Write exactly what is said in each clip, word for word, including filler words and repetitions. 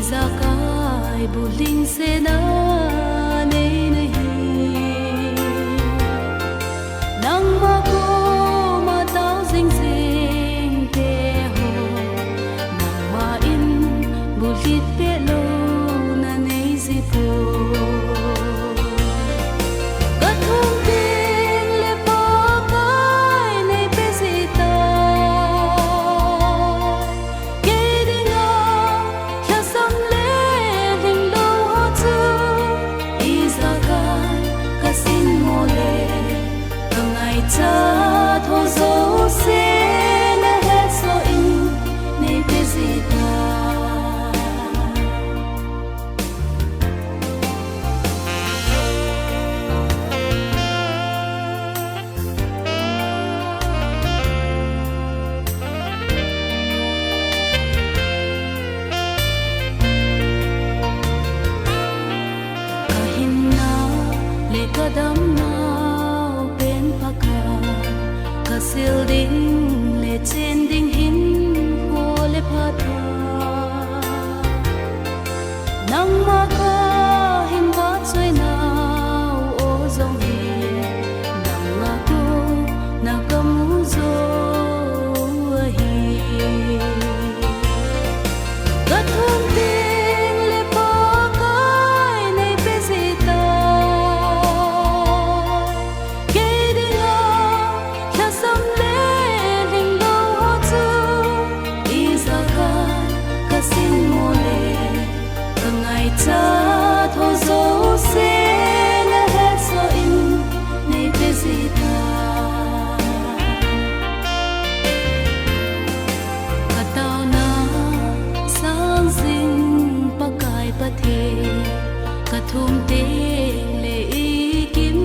Ijakai bulhingsetna nei nahi. Nangma koma tao jing jing teho, nangma in bulhit peh louna nei jipoi. Kathum tengle Pakai nei pe jita. Kei dinga lhasam le lhinglou ho chu ijakai kasin mo le, kangaichat ho jouse nahetsoh in nei pe jita. Kahinna le kadamnau pen Pakai, kasil ding le chen ding hinkho le phatah. Nangma kahin vahchoinau o jong hi, nanga kona kamu jou ahi. Kathum tengle Pakai nei pe jita. Kei dinga lhasam le lhinglou ho chu ijakai kasin mo le, kangaichat ho jouse nahetsoh in nei pe jita. Kataona sang jing Pakai Pathen, kathum tengle ikim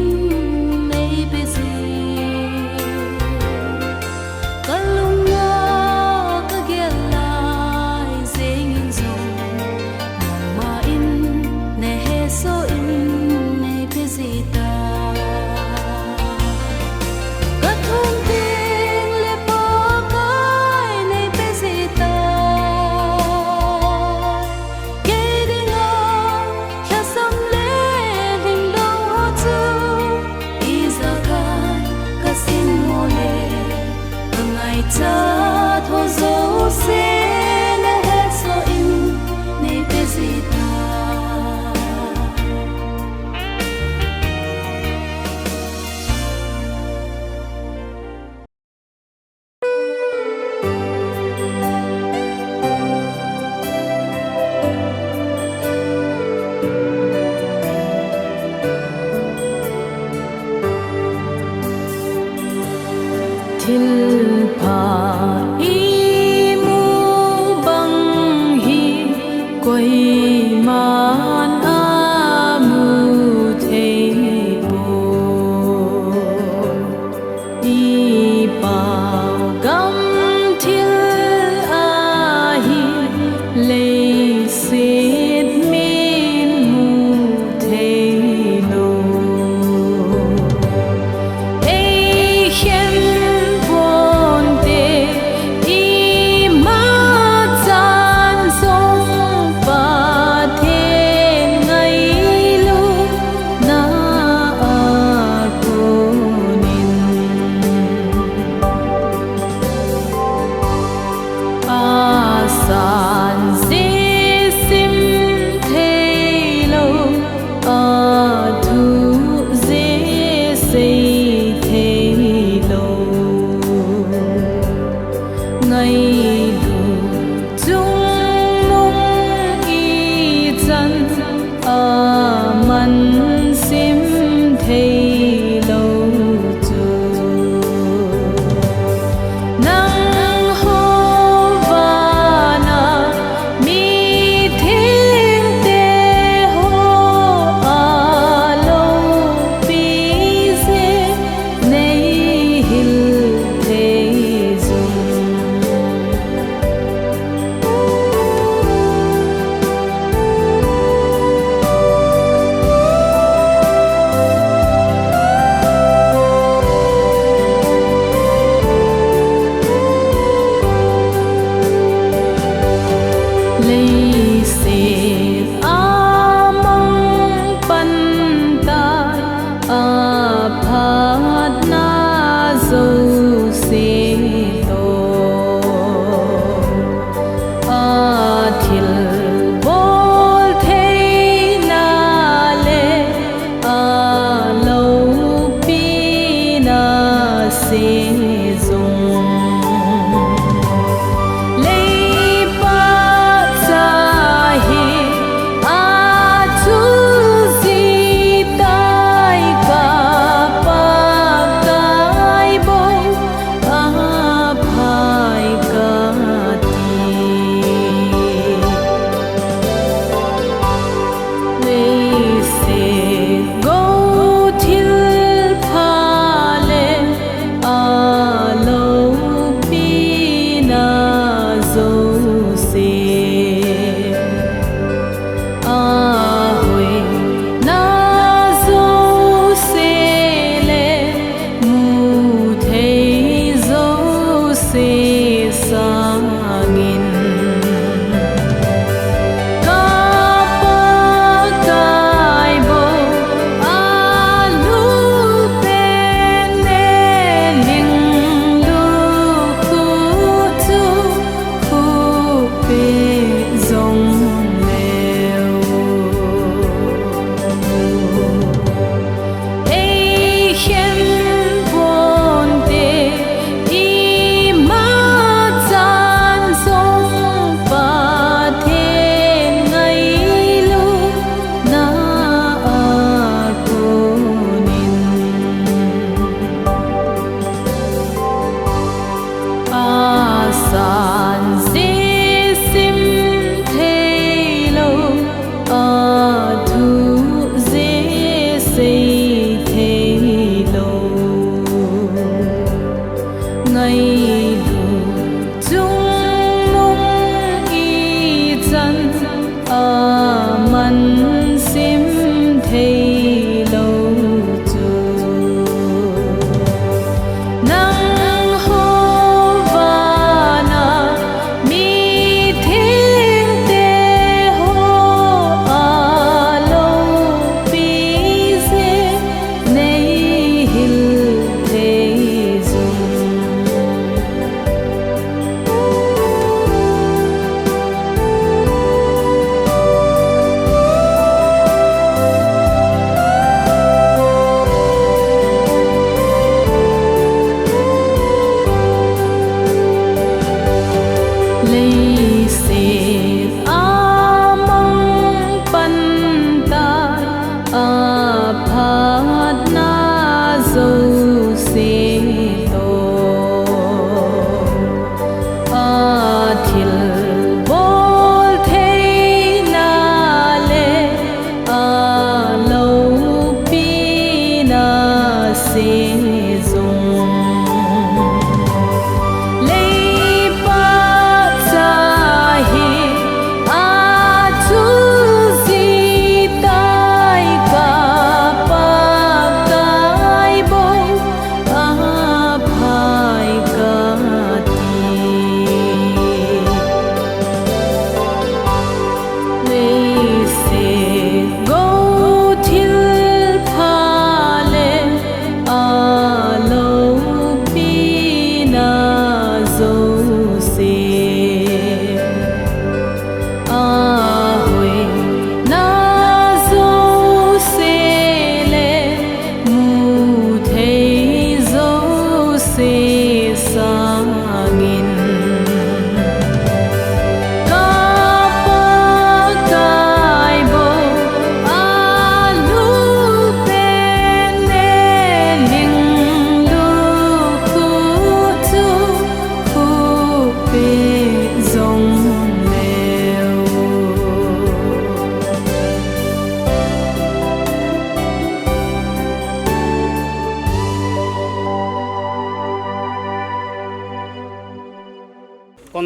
nei pe jing. Kalunga kagel lai jengin jong, nangma in nahetsoh in nei pe jita. Kathum tengle Pakai nei pe jita. Kei dinga lhasam le lhinglou ho chu ijakai kasin mo le, kangaichat ho jouse nahetsoh in nei pe jita. Thilpha imu bang hi koiman amu thei poi. I pao gamthil ahi leiset min mu thei lou. Ei khen ponte, ima chan jong Pathen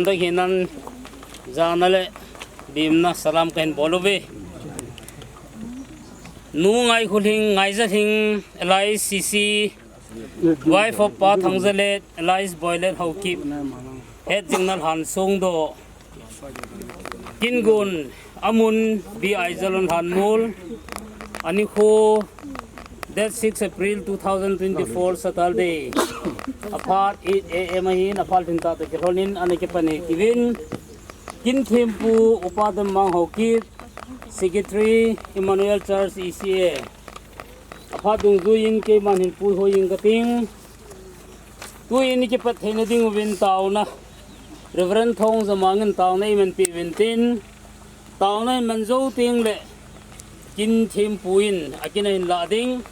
Dang hinan jana le bimna salam kahin bol uve. Nu Ngaikholhing, Ngaijahing, L I C C, wife of Pa Thangjalet, alias Boilet Haokip, hetjingna Lhansongdoh, Kingun, amun B I Jalun Lhanmol, anikho date six April two thousand twenty-four, Saturday, aphat eight A M ahin, aphat lhin tah toh kilhonin ana kipan e kiuvin. Kinthempu Upa Demmang Haokip, Secretary, Emmanuel Church, E C A. Aphat dungjuiyin keiman hin puihoi inge kating. Tuin ikipat theina dinguvin taona, Reverend Thongzamang in taona imanpi uvin tin, taona iman jou tengle Kinthempu in akin ahin lah ding.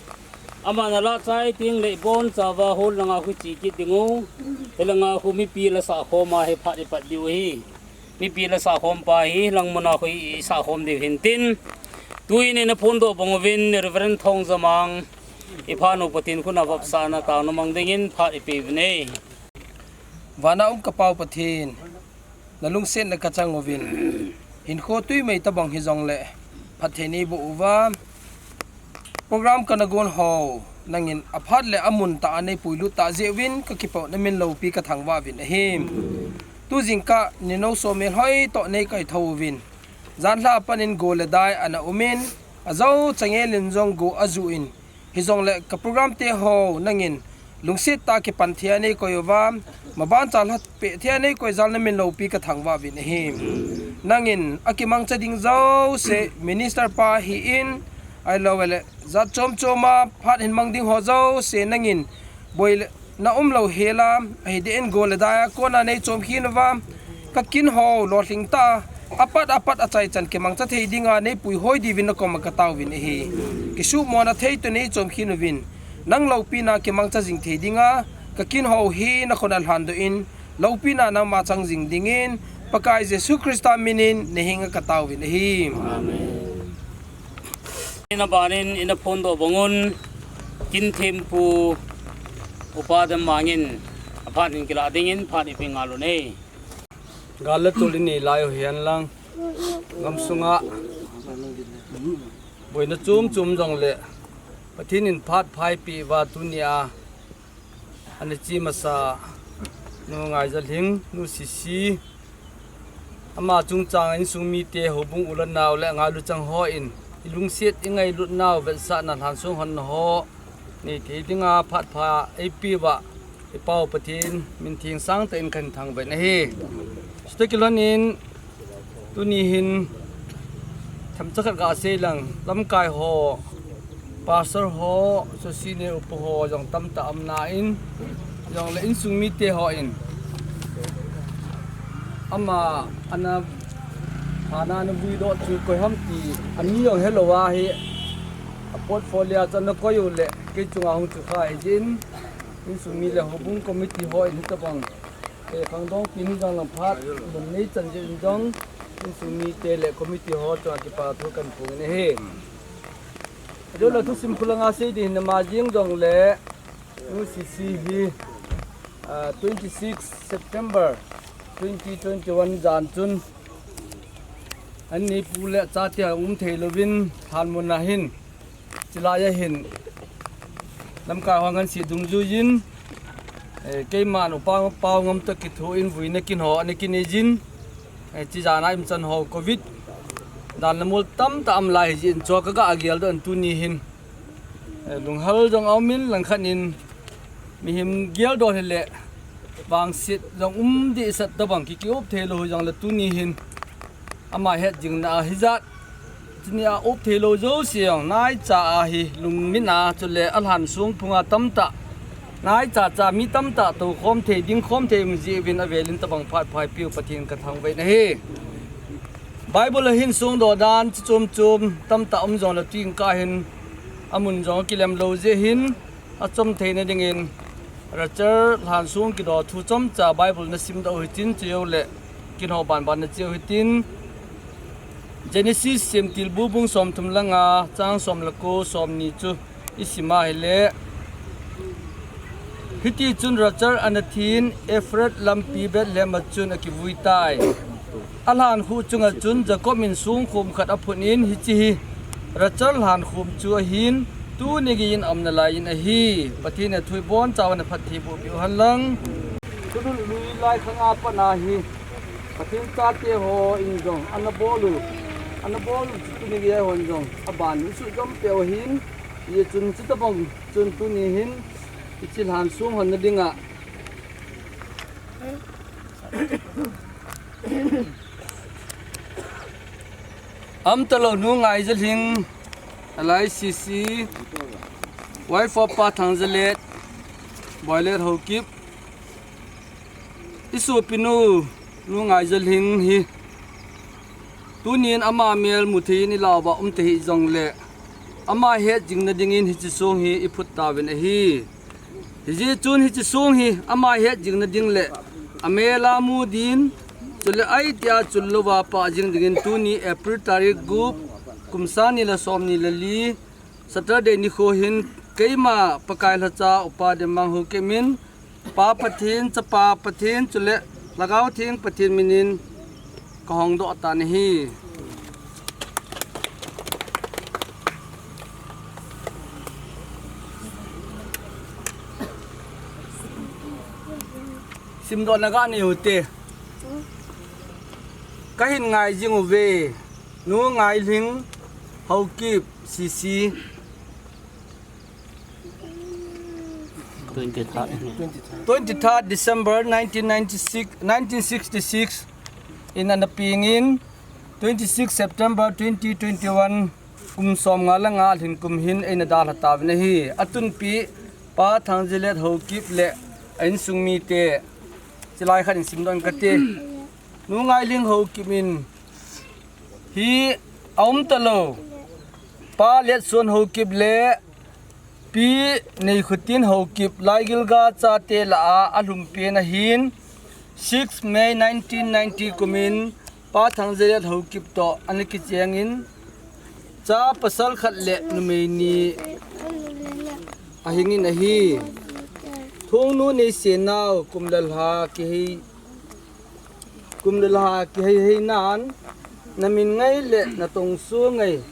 Aman alah chai tengle ibonchauva hol langa khu che kit dingu. Hilanga khu mipi la sah khoma hi phat ipat diu ahi. Mipi la sah khompa hi lang muna khu isah khom diu ahin tin, tuin ina phondoh bang uvin Reverend Thongzamang, iphanu Pathen khut a vopsahna taona mang dingin phat ipe uvin e. Vana um ka Pau Pathen, nalungsetna kachang uvin, hinkho twi mei tabang hijongle phatthei neiboh uva, program kana gon ho nangin aphat le amun tah a neipuilut tah jeh uvin kakipah, namin loupi kathangvah uvin ahi. Tujingkah ninou somil hoi toh neikaithou uvin, janhi a panin go le dai ana umin, ajou changelin jong go ajuh in, hijongle ka program te ho nangin lungset tah a kipan thei a neikoi uva, maban chalha peh thei a neikoi jal namin loupi kathangvah uvin ahi. Nangin akimangcha ding jouse, minister pa hi in, ahilouleh jat chom chom a phat hin mang ding ho jouse nangin boina umlou hela, ahideh in go le dai a kona neichomkhen uva, kakin ho lolhing tah a, apat apat achaichan kimangcha thei dinga neipuihoi diuvin nakoma kataovin ahi. Kisumona thei toh neichomkhen uvin, nang loupina kimangcha jing thei dinga kakin ho hi nakhut a lhandoh in, loupina nangma chang jing dingin Pakai Jesu Christa minin nahenga kataovin ahi. Amen. Ina banin ina phondoh bangun, Kinthempu Upa Demmang in aphat hin kilah dingin phat ipe ngal un e. Gal le tol inei lai u hihen lang, gamsunga boina chom chom jongle Pathen in phat pha eipeh uva tunia ana che masa Nu Ngaijahing, Nu Sisi, ama chungchang insung mite, houbung u le nao le ngailuchang hon ilungset ingailutnau vetsahna lhansong hon ho neithei dinga phat pha eipeh uva, i Pau Pathen min theng sangtah in kahin thangvah in ahi. Chutoh kilhonin tuni hin themcha khat gasei lang, lamkai ho, pastor ho, senior upa ho jong tamtah aum nan, jongle insung mite hon ama ana, ana, ana vuidoh chu koi ham ti ani jong helou ahi, a portfolio chu ana koi uleh kei chunga hung chu kha hijin, insung mi le houbung committee hon hitabang, eh, khangdong pin hi jong lang phat mun neichan jeh in jong insung mite le committee ho chunga kipa thu kahin phong in ahi. Ajo la thusim khulanga sei ding hin ama jeng jongle Nu Sisi hi, ah, twenty six September twenty twenty one jan chun ani pu le chate um thei louvin lhan mun a hin, chulai a hin lamkai ho ngansi dungjuiyin, eh, keiman upa Paongam toh kithoin vuina kin ho ana kinei jin, eh, chujan a imchan ho covid dan le mol tamtah aum lai hijin, chu kaga geldoh in tuni hin, eh, lunghel jong aumin, langkhat in mihem geldoh hile vangset jong um dehset tabang ki, ki-op thei lou hijongle tuni hin ama hetjingna a hijat chuni a op thei lou jouse jong naicha a hi lungmin a, chule alhansong phunga tamtah naicha cha mi tamtah toukhom thei, dingkhom thei um jeh uvin avelin tabang phat pha eipeu Pathen kathangvah in ahi. Bible a hin songdoh dan chi chom chom tamtah um jongle tuin kahin amun jong akilem lou jeh hin, achom theina dingin Rachel lhansong kidoh thu chomcha Bible nasimdoh u hitin, chule kin ho banban nache u hitin, Genesis Semtilbu bung somthum le nga chang som le ko, somni chu isim a hile, Hiti chun Rachel ana thin Ephrath lampi Bethlehem a chun akivui tai. Alhan khu chunga chun Jacob in songkhom khat aphun in, hiche hi Rachel lhan khom chu ahin, tuni geiyin aumna lai in ahi. Pathen in athu ibonchauvin aphatthei boh peh u hen lang. Thulhun lui lai khanga pat a hi Pathen chate hon jong ana bol u, ana bol u chu tuni gei hon jong aban u suhjom peh u ahin, hijeh chun chutobang chun tuni hin hiche lhan song honna dinga Aumtalou Nu Ngaijalhing, L I C C, wife of Pa Thangjalet, Boilet Haokip. I sopinu Nu Ngaijalhing hi tunin ama mel muthei in ilah uva um tahih jongle, ama hetjingna dingin hiche song hi iphut tauvin ahi. Hijeh chun hiche song hi ama hetjingna ding le amel a mu din, chule aiti a chul louva pah jing dingin tuni April tarik gup, kum sang ni le som ni le li, Saturday nikho hin keima Pakai lhacha Upa Demmang Haokip in Pa Pathen, Chapa Pathen, chule Lhagao Theng Pathen minin kahongdoh tan ahi. Simdohna ganei u hite. Kahin ngai jing uve. Nu Ngailhing Haokip, C C. Twenty-third. Twenty-third December nineteen ninety-six, nineteen sixty-six, in ana pengin, twenty-six September twenty twenty-one, kum somnga le nga lhin kum hin eina dalha tauvin ahi. Atunpi Pa Thangjalet Haokip le a insung mite. Chilai khat in simdoh inge kati. Nu Ngailhing Haokip in hi aumtalou Pa Letsuan Haokip le Pi Neikhotin Haokip Laigilga chate lah a alhumpen ahin, six May nineteen ninety kumin Pa Thangjalet Haokip toh ana kichengin, cha pasal khat le numei ni ahingin ahi. Thongnu Neisenau, kum le lha kihei, kum le lha kihei hei nan, namin ngai le natongso ngai,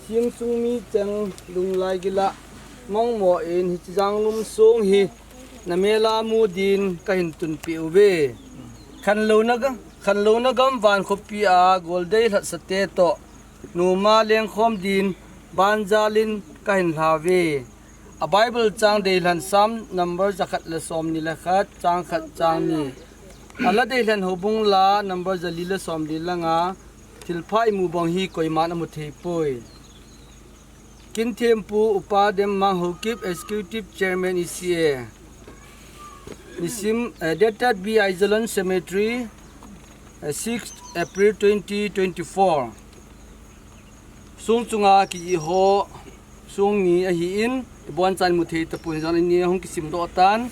Simsung mi cheng lunglai gila mangmo in hiche janglum song hi namel a mu din kahin tunpeh uve. Khanlouna ga, khanlouna gam van khopi a goldei lhatsate toh numa lengkhom din banjalin kahin lhauve. A Bible chang deilhen Psalm number jakhat le somni le khat, chang khat, chang ni. A la deilhen Houbung la number jali le somli le nga, thilpha imu bang hi koiman amu thei poi. Kinthempu Upa Demmang Haokip, Executive Chairman E C A. Nisim, eh, dated B I Jalon Cemetery, eh, sixth April twenty twenty-four. Song chunga kijih ho, song ni ahin, ibonchan imu thei tapon, hijongle ni hung kisimdoh tan.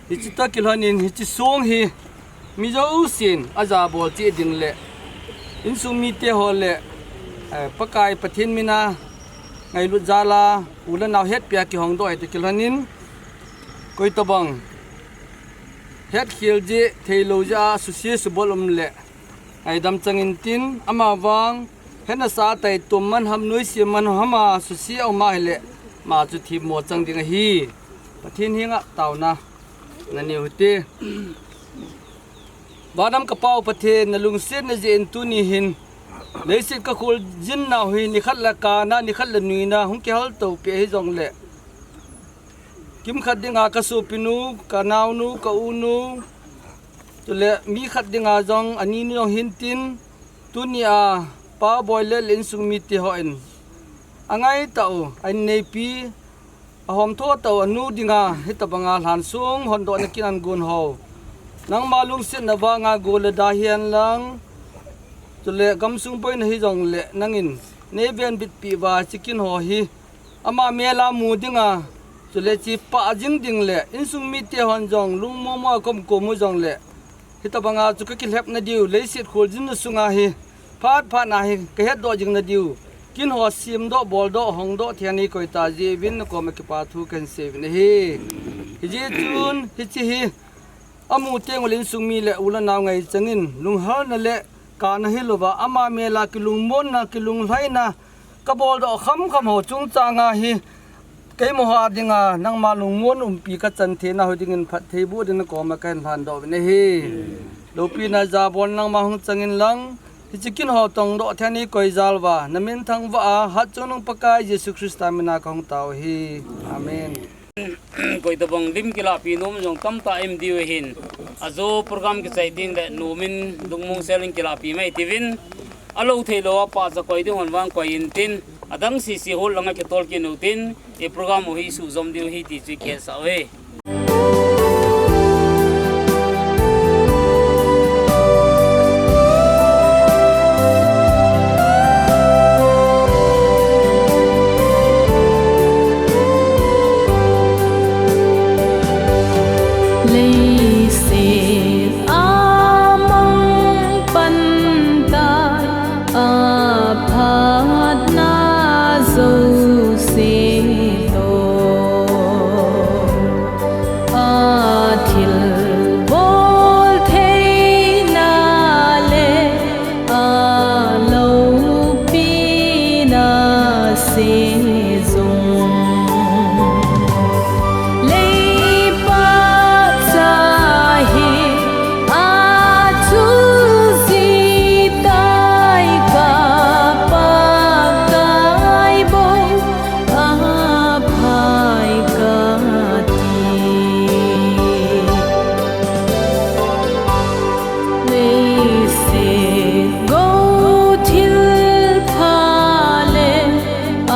Hiche toh kilhonin, hiche song hi mi jousen ajabol cheh ding le insung mite ho le, eh, Pakai Pathen mina ngailut jal a u le nao hetpia kihongdoh ahi toh kilhonin, koi tobang hetkhel jeh, theilou jeh a susia subol um le ngaidam chang intin, amavang hetna sa taitom man ham, noise man ham a susia um ahile, ama chu themmo chang ding ahi. Pathen henga taona nanei u hite. Vannam ka Pa u Pathen, nalungsetna jeh in tuni hin leiset kakholjin nau hi nikhat le kana, nikhat le nuina hung kihalto peh hijongle, kimkhat dinga ka sopinu, ka naonu, ka unu, chule mi khat dinga jong aninu jong hintin, tunia Pa Boilet le insung mite hon angaitah u, a inneipi, ahomtho tah u anu dinga hitobanga lhansong hondohna kin agon ho, nangma lungsetna vanga go le da hihen lang, chule gamsung boina hijongle nangin neivenbitpeh uva, hiche kin ho hi ama mel a mu dinga, chule chepah jing ding le insung mite hon jong lungmong mong a kaum kom u jongle, hitobanga chu kakilhepna diu, leiset kholjinna sunga hi phat phat na hi kahetdoh jing nadiu, kin ho semdoh, boldoh, hongdoh thei a neikoi tah jeh uvin nakoma kipathu kahin seiuvin ahi. Hijeh chun hiche hi amu teng uleh insung mi le u le nao ngei changin lunghalna le kana hilouva ama mel a kilungmonna, kilunglhaina kabol doh khamkham ho chungchang a hi keima ho dinga nangma lungmon umpi kachan theina ho dingin phattheiboh dingin nakoma kahin lhandoh uvin ahi. Loupina jabon nangma hung changin lang, hiche kin ho tongdoh thei a neikoi jal uva, namin thangvah a, hatchungnung Pakai Jesu Christa mina kahung tao ahi. Amen. Koitobang lim kilahpi nom jong tamtah um diu ahin, ajo program kichai ding le nomin lungmong selin kilahpi mai tiuvin, alou theilou a pahcha koi ding hon vang koi intin, adang sese hall langa kitol kit utin, i program u hi suhjom diu ahi ti chu ikhetsah uve. Leiset a mang pan tai, a phatna jouse toh, a thilbol theina le a loupina se jong, leipatcha hi a chu ji tai ka Pakai bou, a phai kati. Leiset gou thilpha le a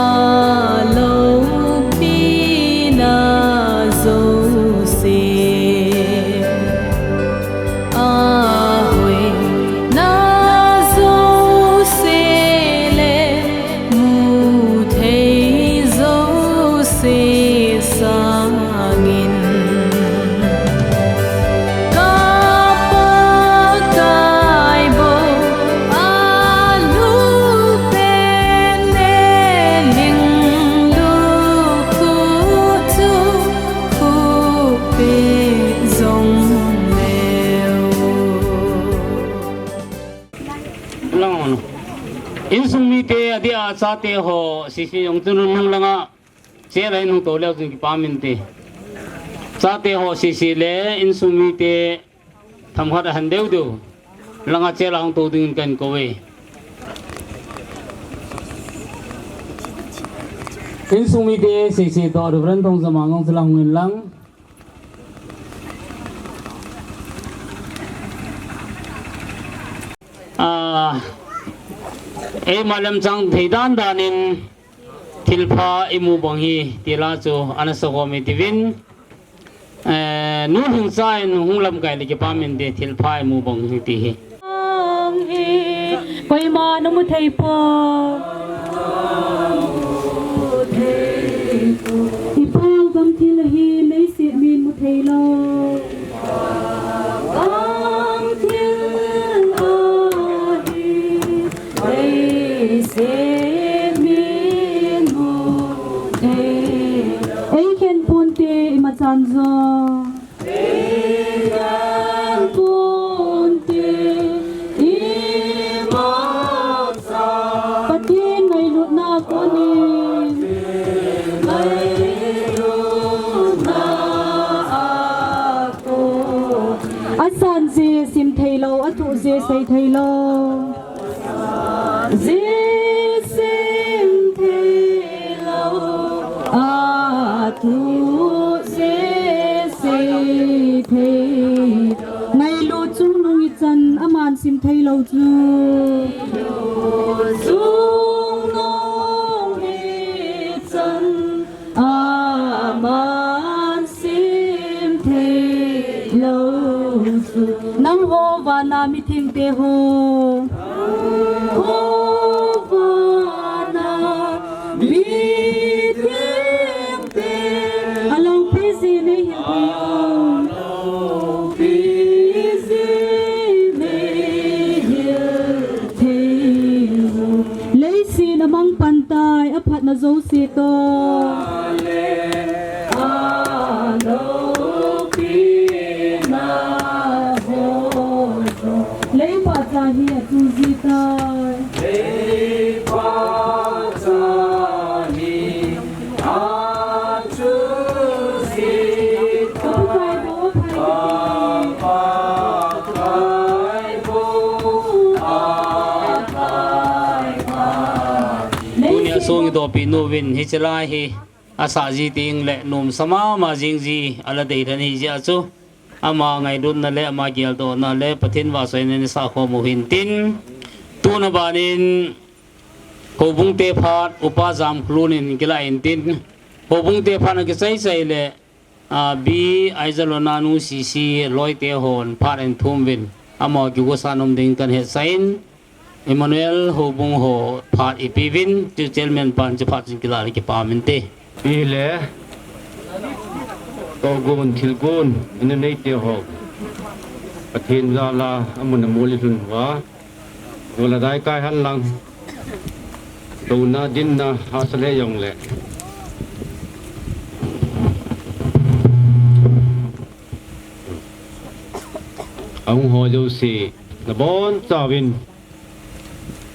loupina jouse, a hoina jouse le muthei jouse sangin, ka Pakai bou, a lupen ne ling lukhu chu khupeh jong leu. Lang on. Insung mite adeh a chate ho sese jong chu nunung langa chela in hung tou leu chun kipah inte. Chate ho sese le insung mite themkhat ahin deu deu langa chela hung tou dingin kahin kouve. Insung mite sese toh Reverend Thongzamang jong chela hung in lang. Ah, eima lemchang thei dan dan in thilpha imu bang hi tila chu ana sakhom e tiuvin. Eh, Nu Lhingcha in hung lamkai le kipah inte, thilpha imu bang hi ti hi. Koima namu thei poi. Ipa gamthil ahi leiset min mu thei lou. Gamthil ahi leiset min mu thei. Eikhen ponte imachan jong. Pathen ngailutna konin. Asan je sim thei lou, athuh je sei thei lou. Je sim thei lou, athuh je sei thei. Ngailut chungnung ichan aman sim thei lou chu. Chungnung ichan aman sim thei lou chu. Nangho vana mithengte ho. Nangho vana mithengte. Alongpi ji nei hil thei u. Alongpi ji nei hil thei u. Leiset amang pan tai, aphatna jouse toh. Ale, alo. Tunia song i dopi nu vin hi chelai hi. Asa ji ting le nom sama ma jing ji ala dei than hi jia chu. Ama ngailutna le ama geldohna le Pathen vahchoina nei sa khom u hintin. Tuna banin Houbung te phat Upa Jamkholun in kila intin. Houbung te phat na kisai sai le, a, B. Aijalona nu C C loi te hon phat in thum vin. Ama kigosa nom ding kan hetsah in. Emmanuel Houbung ho phat ipi vin, chu chairman pan chu phat chun kila le kipa min te. Ile, togun, thilgun, ina nei te ho. Pathen jala, amun amol i lhun uva. Gola dai kai hen lang. Touna, dinna, hahsa le jong le. Ahung ho jouse, nabon chauvin.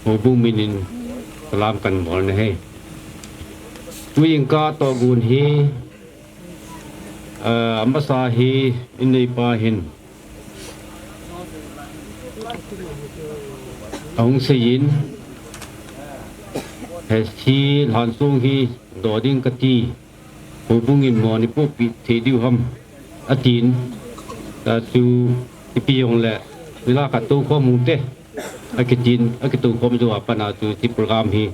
Houbung minin salam kan bol na hi. Tuin ka togun hi, ah, amasa hi in neipa hin. Ahung seiyin, hiche lhansong hi do ding kati. Houbung in mo ni popi thei diu ham. Atin, ta chu ipi jong le, nila khat tou khom u te. Akitin, akitou khom jou a pat na chu ti program hi,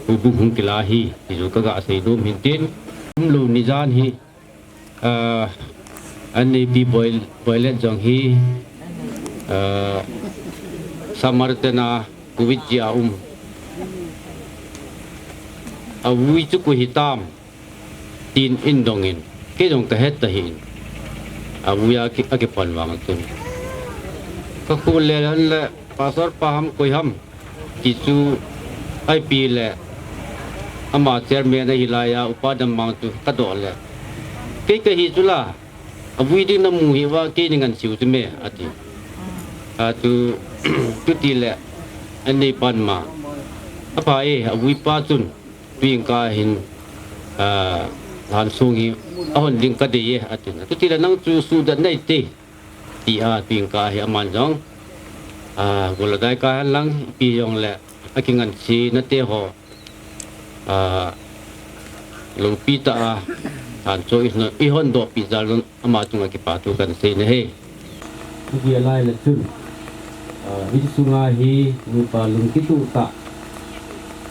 Houbung hung kila hi, ti chu kaga sei nom hin tin. Umlou nijan hi, ah, an neipi boi, boilet jong hi, ah, summer tena covid jeh a um. Avui chu koi hitam. Tin in dongin, kei jong kahet tahih in. Avui a ki, akipon vang chun. Kakhu le han le, pastor pa ham koi ham. Ti chu, ipi le, ama chairman ahi laiya, upa dam mang chu, kadoh le. Kei kahi chu la, avui ding namu hi uva, kei nei ngan siu chu me, ati. A chu, chuti le, an neipan ma. Apa e, avui pa chun, Tuin ka hin, ah, lhansong hi, ahon ding kadei e, atin. Chuti le nang chu suhdat nei te, tia tuin ka hi aman jong, ah, gola dai ka hen lang, ipi jong le, akingansei na te ho, ah, loupi tah a, lhansong i hon, i hon doh pi jal un, Ama chunga kipa thu kan sei na hi. Hiche lai le chun, ah, hiche sunga hi nupa lungkituh tah,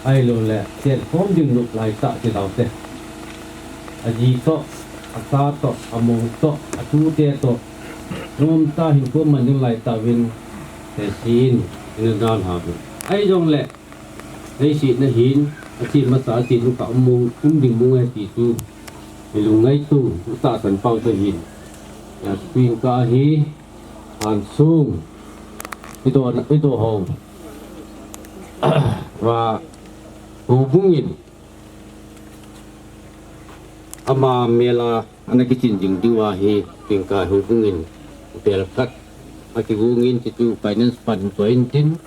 ahilou le, chenkhom ding nop lai tah ti dau te. Aji toh, acha toh, amou toh, atute toh, nomtah hinkho man ding lai tah uvin, hiche in, ina dalha uvin. Ahi jong le, Leiset na hin, achen masa, achen nung kah um mong, um ding mong e ti chu, i lungngaito, i tahsan pau chu ahin. Tuin ka hi, lhansong, i do, i do ho. Va, houbung in, ama mel a, ana kichin jing diu ahi, tuin ka houbung in, bel khat, akigong in, ti chu finance pan choi in tin,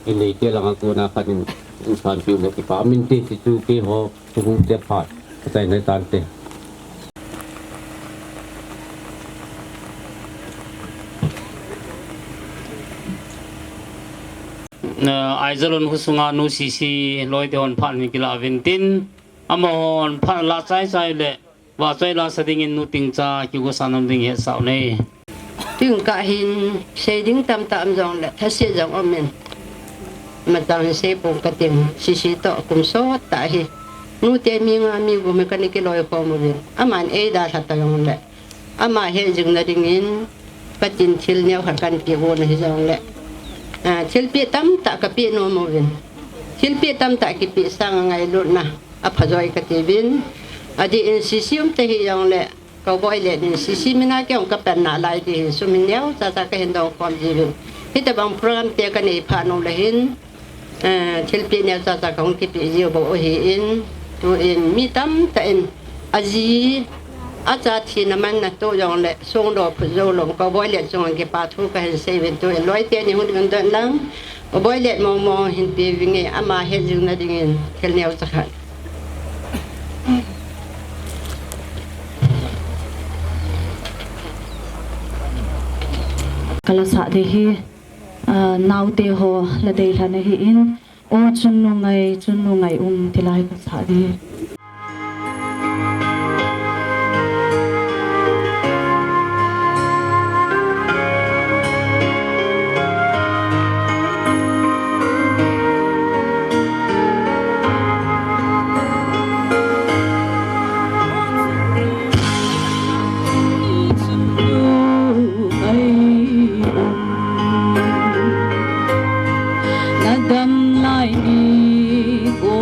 Inei te langa kona khat in, in san piu le kipa min te ti chu keiho, tu hung te phat, ka chai nai tan te. Na, Aijalon kho sunga nu sisi, loi te hon phat ni kila vin tin, amahon phat la chai chai le, Vahchoi la sa dingin nu Tingcha kigosa nom ding hetsah u nei. Tuin ka hin sei ding tamtah um jong le, thase jong um in. Matang sei pong ka tin, sisi toh kum sot tah hi. Nu te mi nga mi gup hi kana kiloi khom uvin. Aman eidalha ta jong le. Ama he jing na dingin, ka tin thil neo khat kana pe u na hi jong le. Ah, thilpeh tamtah ka pe nom uvin. Thilpeh tamtah kipeh sang a ngailutna. Apha joi ka ti uvin. Adeh in sisi um ta hi jong le, ka boi le din sisi mina kei jong ka pan nalai ti hin sum hin neo cha cha ka hin dong khom ji uvin. Hitabang program te ka nei phat nung le hin, eh, thilpeh neo cha cha ka hung kipeh ji u bou ahi in, tu in mi tamtah in aji, acha thina manna toh jong le, song do phut jou lom ka boi le chung kipa thu ka hin sei uvin tu in loi teni hung ding don lang. Aboi let mong mong hin pe vinge, ama het jing na dingin thil neo chakhat. Ka la sah ding hi, ah, naote ho la dei lhon ahi in, O Chunnu ngai, Chunnu ngai um, ti la hi ka sah ding. Na dam lai ni ko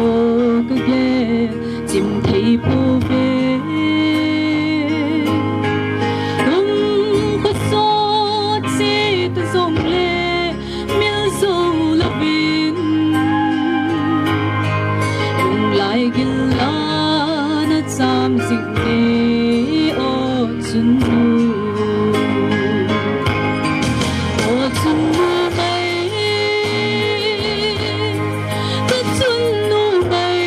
ka gen chim thei pouve. Kum ka sot se ta jong le mil jou louvin, lunglai gil la na cham jing e, O Chunnu. O Chunnu ngai, ka Chunnu ngai,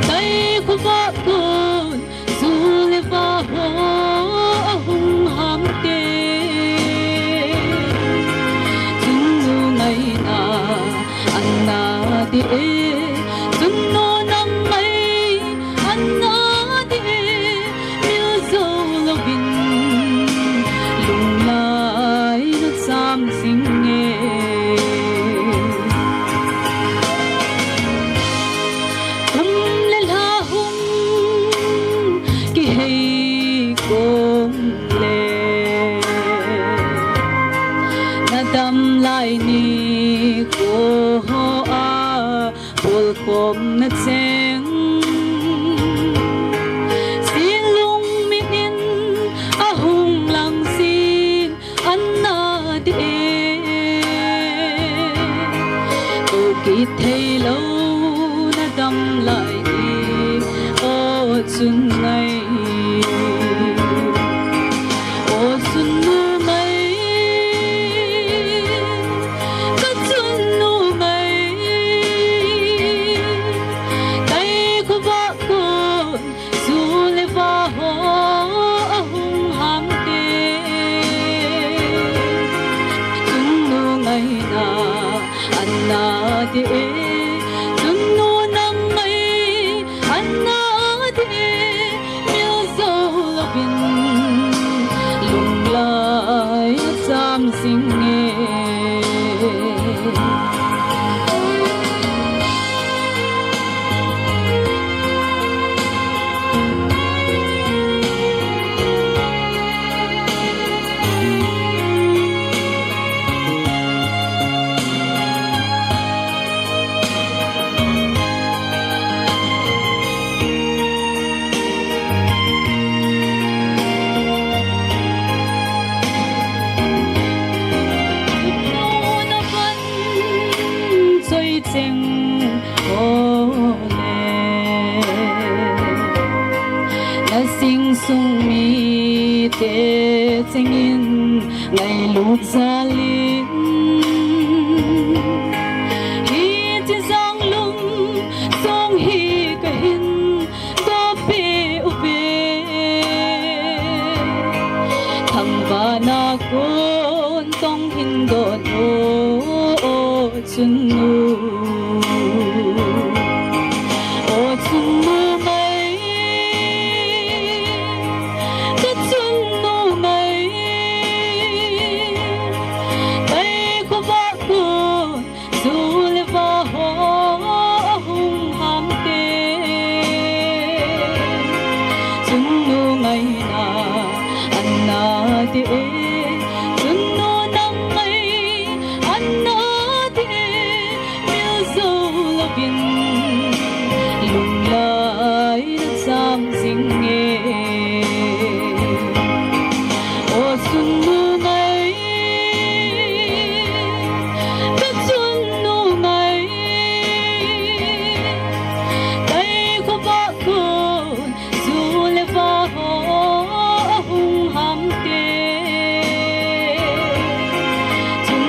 tai khovah kon, ju le va ho ahung ham te. Chunnu ngaina ana ding e, Chunnu nang ngai ana ding e, mil jou louvin, lunglai na cham jing e. Kum le lha hung kihei kong le, na dam lai ni ko ho a, pol khom na cheng. Sin lungmin in ahung lang sin ana ding e. Ko kithei lou na dam lai ni, O Chunnu ngai. O Chunnu ngai, ka Chunnu ngai. Tai khovah kon, ju le va ho ahung ham te. Chunnu ngaina ana ding e, Chunnu nang ngai ana ding e, mil jou louvin, lunglai na cham jing e. Choi cheng ho le, na sing sung mite chengin ngailut jal in, hiche jang lum song hi kahin doh peh uve. Thangvahna kon tong hin doh o, O Chunnu. O Chunnu ngai, ka Chunnu ngai. Tai khovah kon, ju le va ho ahung ham te. Chunnu ngaina ana ding e, Chunnu nang ngai ana ding e, mil jou louvin, lunglai na cham jing e. O Chunnu ngai, ka Chunnu ngai, tai khovah kon, ju le va ho ahung ham te. Chun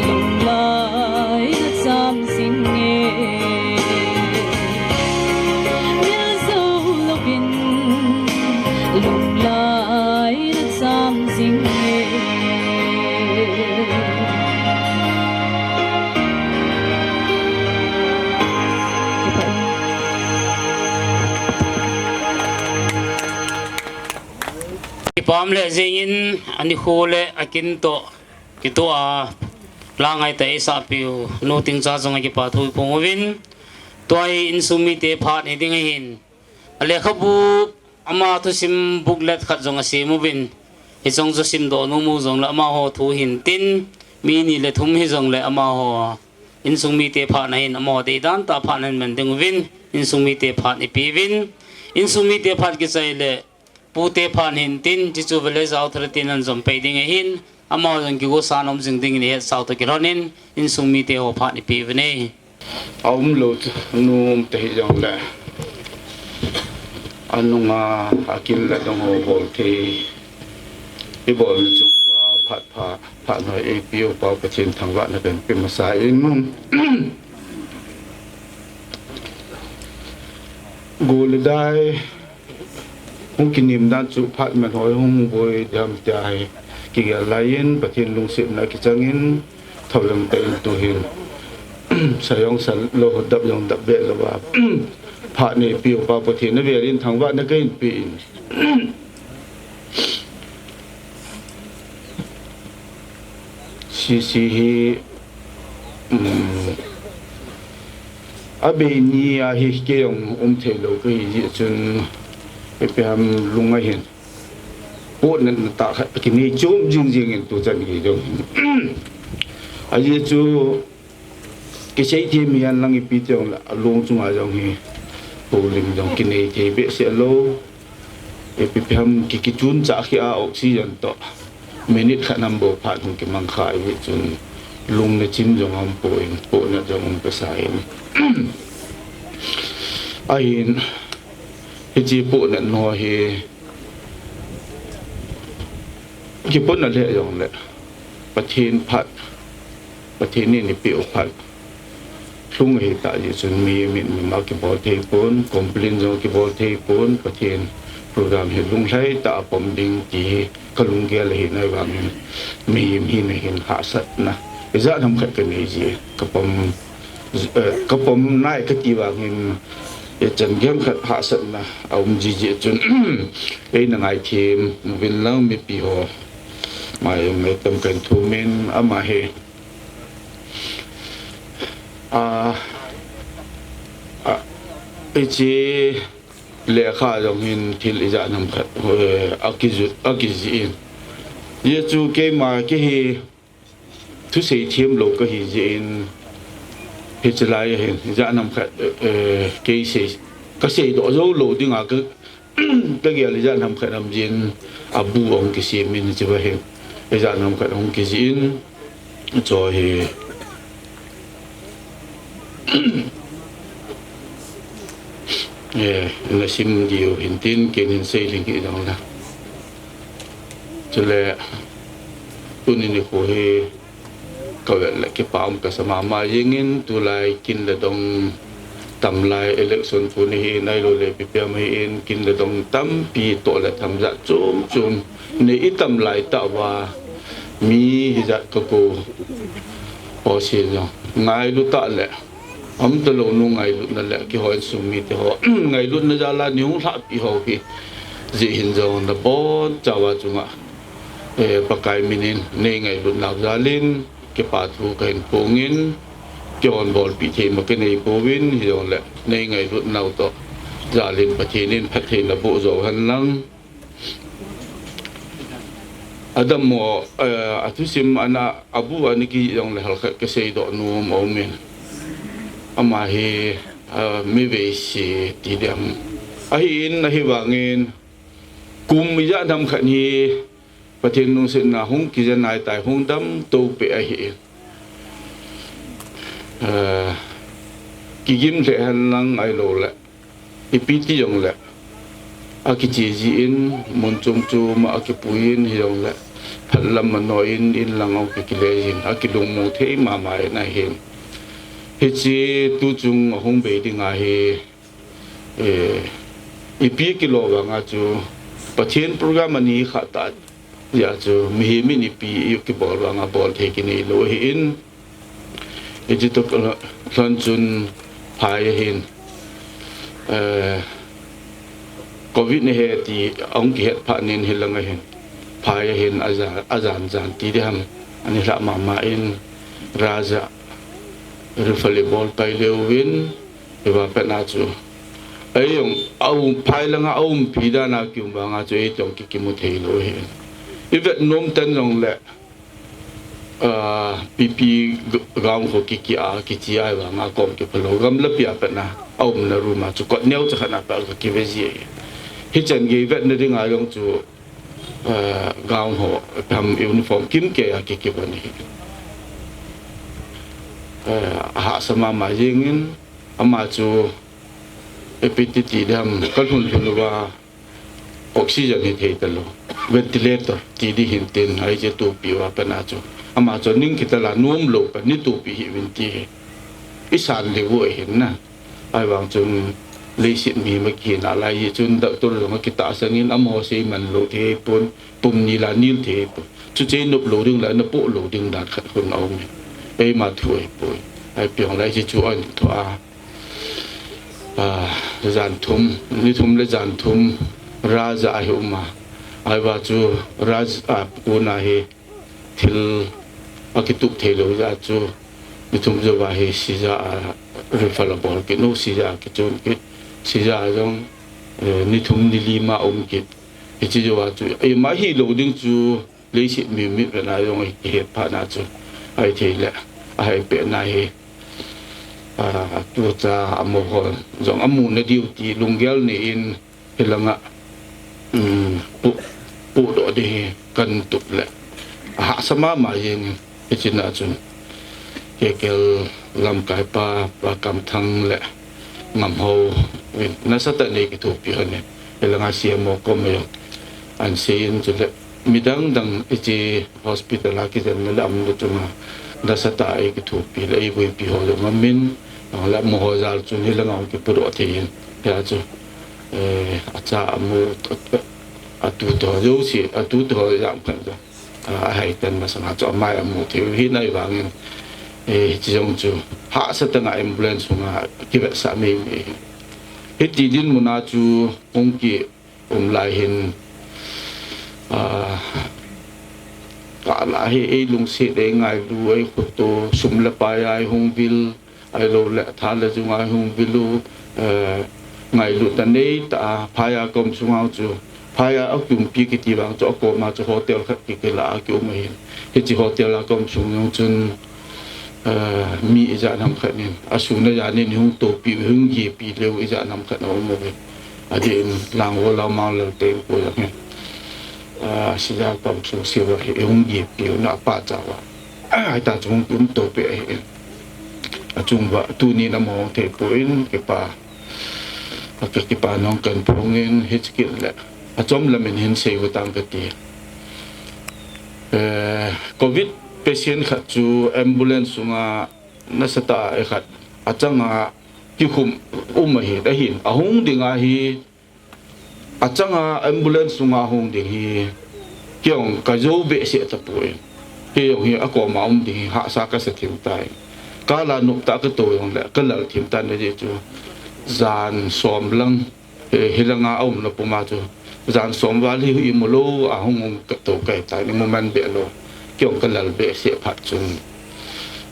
Lunglai na cham jing e, mil zo louvin, lunglai na cham jing e. Kipah e. Kipah le jingin ani khu le akin to kitoh a la ngai ta eisah piu nu Tingcha jong a kipa thu iphong uvin, tua hi insung mite phat hi ding ahin, a lekhabu ama thusim booklet khat jong asem uvin, hicheng chu simdoh nom u jong le amaho thu hin tin, mi ni le thum hijong le amaho insung mite phat na hin amaho deidan tah phat na hin man ding uvin, insung mite phat ipi uvin, insung mite phat kichai le pute phat hin tin, chuchu vele jao thara tin an jom pei ding ahin, amaho jong kigosan um jing ding in ihet sau toh kilhonin, insung mite ho phat ipi uvin e. A um lou chu, nu um te hijong le, anunga akin le dong ho bol thei, ibol na chung uva phat pha, phat noi eipiu pa Pathen thangvahna kahin pe masa in, gol le dai, hung kinim dan chu phat man hoi hung boi dam tia hi kigel lai in, Pathen lungsetna kichang in, thauleng tah in tu hin, sa jong sa lou, dap jong dap be lou a, phat neipiu pa Pathen na vel in thangvahna kahin pe in. Sisi hi, um, abei ni a hi kei jong um thei lou kahi jeh chun, ipi ham lung a hin, pohnatna tah khat kinei chom jing jing in tu chan gei jong hin. Ajeh chu, kisei them hihen lang ipi ti jong le, along chunga jong hi, holim jong kinei thei behseh lou. Ipi pi ham ki, kichun chah khi a oxygen toh minute khat nam bou phat hung kimang kha ahi chun, lung le chim jong um poi, pohnat jong um pesa in. Ahin, hiche pohnatna hi, kipohnat le jong le, Pathen phat, Pathen in eipeh u phat lhung ahi tah jeh chun, mi, mi, mi ma kibol thei pon, complain jong kibol thei pon, Pathen program hi lunglhai tah a pom ding ti hi kalunggel ahi, ahivangin mihem hina hin hahsatna ijat ham khat kanei ji, kapom, eh, kapom nai kati vangin, ichan gei ham khat hahsatna aum ji jeh chun, eina ngaithem uvin lang mipi ho mai, mai tam kahin thum in, ama hi, a, a, hiche lekha jong hin thil ijat ham khat, eh, akijut, akijih in. Ajeh chu keima kei hi thusei them lou kahi jeh in, hiche lai a hin ijat ham khat, eh, kei sei, kasei doh jou lou dinga ka, kagel ijat ham khat ham jeh in, abu ahung kisem in hiche va hin. Ijat ham khat ahung kijih in, chu hi, eh, nasim diu hin tin, ken hin sei lhing hih jong le. Chule, tuni nikho hi, kavet le kipa um kasa mama jeng in, tulai kin le dong tam lai, election khu ni hi, nailou le ipi pi ham hi in, kin le dong tampi toh le tham jat chom chom nei itam lai tah uva, mi hijat kakou ho se jong ngailu tah le, um talou nu ngailutna le keiho insung mite ho ngailutna jal a nei hung lhahpi ho hi jeh hin jong nabonchauva chunga, eh, Pakai min in nei ngailut nau jal in kipa thu kahin phong in, keihon bolpeh thei ma kanei pouvin, hijongle nei ngailut nau toh jal in Pathen in phatthei naboh jou hen lang. Adammo, eh, athusim ana, abu ana kijih jongle halkhat kasei doh nom aum in. Ama hi, eh, mi veise ti ding ham. Ahin, ahivangin, kum ijat ham khat hi, Pathen lungsetna hung kija nai tai, hung damtou peh ahi. Eh, kigim lheh hen lang ahilou le, ipi ti jongle, akiche jin, mun chom chom a akipui in hijongle, phat lam mano in, in lang ong kikile jin, akilungmong thei mama in ahin. Hiche tuchung ahung bei ding ahi, eh, ipi kilo vanga chu, Pathen program ani kha ta, ya chu, mihem in ipi i kibol vanga bol thei kinei lou ahin, Hiche toh lhon chun phai ahin, eh, covid nahi ti ahung kihet phat nin hilang ahin, phai ahin ajan, ajan jan ti diham, ani lha mama in raja refer le bol pai leu vin, hiva pet na chu. Ei jong, aum, phai langa aumpi dan a kium vanga chu ei jong ki, kimu thei lou ahin. I vet nom ten jong le, ah, P P g-, ground ho ki, ki a, ki chi ai vanga kom kipha lou. Gamlapi a pet na, aumna room a chu kot neo cha khat na pa ka kive ji. Hichan gei vet na ding a jong chu, ah, ground ho, pam uniform kimkei a ki, kivon ahi. Ah, ahahsa mama jingin, ama chu, ipi ti ti diham, ka lhun lhun uva, oxygen hi thei talou, ventilator ti di hin tin, hiche tupi uva pet na chu. Ama chu ning kit a la nom lou pa ni tupi hi vin ti hi. I san leu u ahin na. Ahivang chun leiset mi ma kihi nalai hi chun doctor jong akitahsan in amaho sei man lou thei pon, pum ni la nil thei pon. Chuche nop lou ding la, na poh lou ding dan khat hun aum e. Eima thu ahipoi. Ahi piong lai hiche chu ahin tho a. Ah, jan thum, ni thum le jan thum, raja ahi um a. Ahiva chu raja, ah, kona hi thil akitup thei lou jeh a chu, ni thum jou a hi sija a refer abol kit u, sija kichun kit, sija jong, eh, ni thum ni li ma um kit. Hiche jou a chu, eima hi lou ding chu, leiset mi mit vena jong hi kihet phat na chu, ahi thei le, ahi pet na hi, ah, tucha amaho jong amu na diu ti lunggel nei in, hilanga, um, pu, pudoh ding hi kan tup le, ahahsa mama jeng in, hiche na chun, K K L lamkai pa, Pa Kamthang le Ngamhou, nasatah nei kithopi hon in, hilanga C M O kom a jong, ahin sei in chule, midang dang hiche hospital a kijenna le umna chunga, nasatah a ei kithopi le ei vuipi ho jong amin, le amaho jal chun hilanga hung kipudoh thei in, hia chu, eh, acha amu, atu to jouse, atu to jam khan jo. Ah, ahai tan masanga chu amai amu thei u hi nai vangin, eh, hiche jong chu hahsa tah a ambulance sunga kivetsah mei mei hi. Hiti dinmun a chu hung ki um lai hin, ah, kala hi ei lungset, ei ngailu, ei khoto, sum le pai a ei hung vil, ahilou le tha le jung a ei hung vil u, eh, ngailutna nei tah a, phai a ka um sung a chu, phai a aumpi kiti vang chu, akoma chu hotel khat ki, kila a ki um ahin. Hiche hotel a ka um sung jong chun, eh, mi ijat ham khat in, asun ajan in hung topi, hung gepi leu ijat ham khat na um uvin. Adeh in Langol a Manglal te ko jong hin. Ah, sija ka um sung siu a hi hung gepi u na pa cha uva. Ah, hita chu hung um topi ahin. Achung uva, tuni na mong thei poi in, kipa. Aka kipa nong kan phong in, hiche kit le. Achom lam in hin sei u tang kati. Eh, covid patient khat chu ambulance sunga nasatah a khat achanga kikhum um ahi, ahin, ahung ding ahi, achanga ambulance sunga hung ding hi, kei jong ka jou behseh tapoi. Kei jong hi akoma um ding hi hahsa kasa thim tai. Kala nop tah kato jong le, kalal thim tan ajeh chu, jan som lang, eh, hilanga aumna puma chu, jan som val hi imu lou a hung um kato kahitai, imu man be lou. Kei jong kalal behseh phat chun,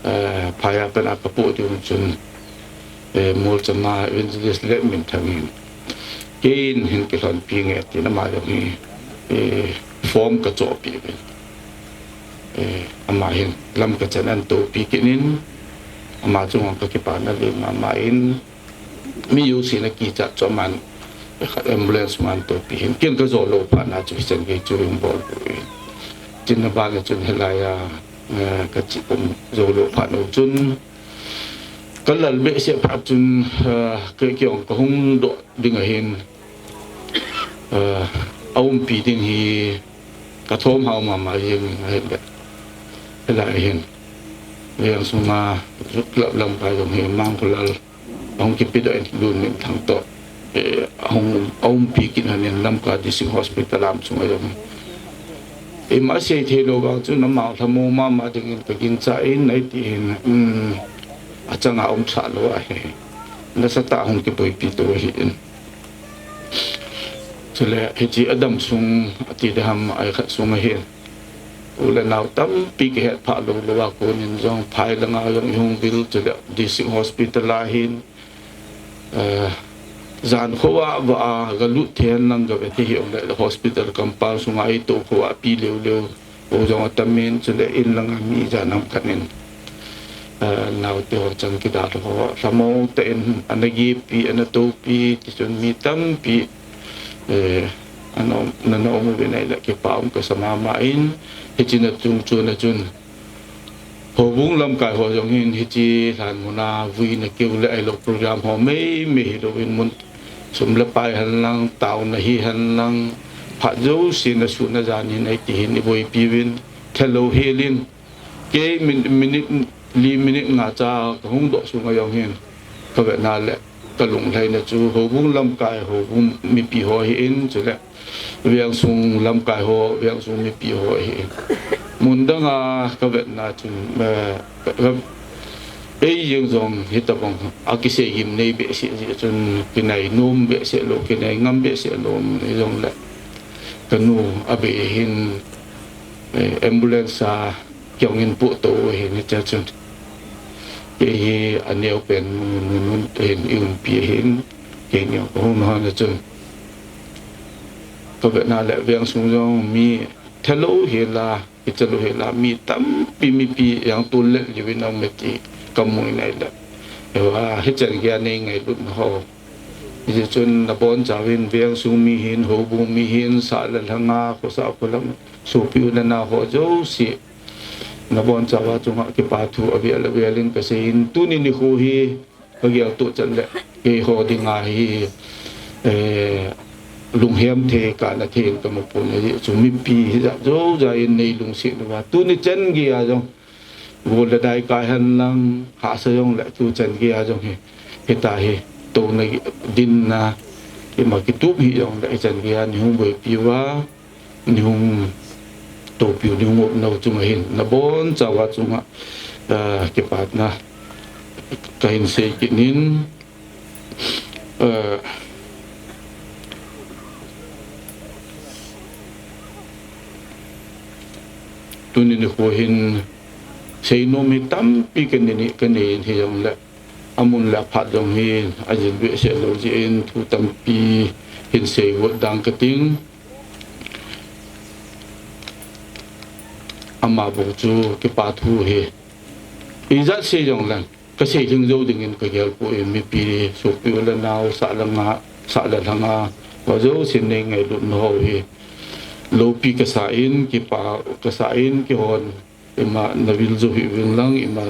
eh, phai a pat a kapoh ding chun, eh, Molcham a Evangelist Letminthang in, kei in hin kilhonpi nge tin ama jong hi, eh, form kachohpeh uvin. Eh, ama hin lam kachan ahin topi kit in, ama chunga kakipana le mama in, mi jouse in akichat chu aman, eh, ambulance man topi hin, kei in kajo lou phat na chu hichan gei chu hung bol poi. Tin na ban chun hilai a, eh, kache um jou lou phat u chun, kalal behseh phat chun, eh, kei, kei jong kahung doh ding ahin, eh, aumpi ding hi, athom hao mama jeng in ahile. Hilai hin. Veng sunga Youth Club lamkai jong hi Mangkholal ahung kipedoh in Lunminthang toh, eh, ahung, aumpi kit hon in Lamka District Hospital lam sunga jong. Ima sei thei lou vang chun amau lhamon mama dingin kaginchat in, ahi tin, um, achanga umsah lou ahi. Nasatah a hung kiboipi tou ahin. Chule, hiche adam sung, ati ding ham, ahi khat sung ahin. U le nao tampi kihet phah lou lou a konin jong, phai langa jong ihung vil, chule, District Hospital a hin, eh, jan khovah vah a, galut thei hen lang gave thei hih jongle, hospital compound sunga eitou khovah pi leu leu. U jong atamin, chule in langa mi jan ham khat in, eh, naote ho chang kidalha ho, lhamon tah in, ana gepi, ana toupi, tichun mi tampi, eh, ana um, nana um uvin ahile kipa um kasa mama in, hiche na chung chun a chun. Houbung lamkai ho jong hin, hiche lhan muna vuina keu le ahilou program ho mei mei hilouvin mun sum le pai hen lang, taona hi hen lang, phat jouse na sun a jan hin ahi tihin iboipi uvin, thalou helin, kei min-, minute li minute nga cha kahung doh sunga jong hin, kavetna le kalunglhaina chu houbung lamkai, houbung mipi ho ahin, chule vengsung lamkai ho, vengsung mipi ho ahin. Mun danga kavetna chun, eh, ka, ka, ei jeng jong hitabang akisei gimnei behseh jeh chun, kinai nom behseh lou, kinai ngam behseh lou, hijongle kanu abei hin, eh, ambulance a kihong in pu tou ahin, hiche chun. Kei hi aneo pen mun, mun, mun, hin iumpi ahin, kei neo kahung hon a chun. Kavetna le vengsung jong mi thalou hela, kichalou hela, mi tampi mipi jong tol le liu in aume ti kamu in ahile. Ewa, hichan geiya nei ngailutna ho. Hijeh chun nabonchauvin vengsung mi hin, houbung mi hin, sah le lhanga, khosah kholam, sopi u le nao ho jouse. Nabonchauva chunga kipa thu avel avelin kasei in, tuni nikho hi, kageltoh chan le, keiho dinga hi, eh, lunghem thei, kana thei in kamu pon ahi, chu mipi hijat jousea in nei lungset uva. Tuni chan geiya jong, gol le dai kai hen lang, hahsa jongle tuchan geiya jong hi, hitia hi, touna dinna, ima kitup hi jongle, hichan geiya neihung boipi uva, neihung toupiu, neihung opnau chunga hin, nabonchauva chunga, ah, kipana kahin sei kit in, ah, tuni nikho hin seinom hi tampi kanei, kanei in hijongle, amun le aphat jong hi ajil behseh lou jeh in thu tampi hin seigot dang kating. Ama bou chu kipa thu hi ijat sei jongleng kasei lhing jou dingin kagelpoi, mipi, sopi u le nao, sah le nga, sah le lhanga, ho jousen nei ngailutna ho hi loupi kasa in, kipa kasa in, kihon, ima navil jou hih uvin lang, ima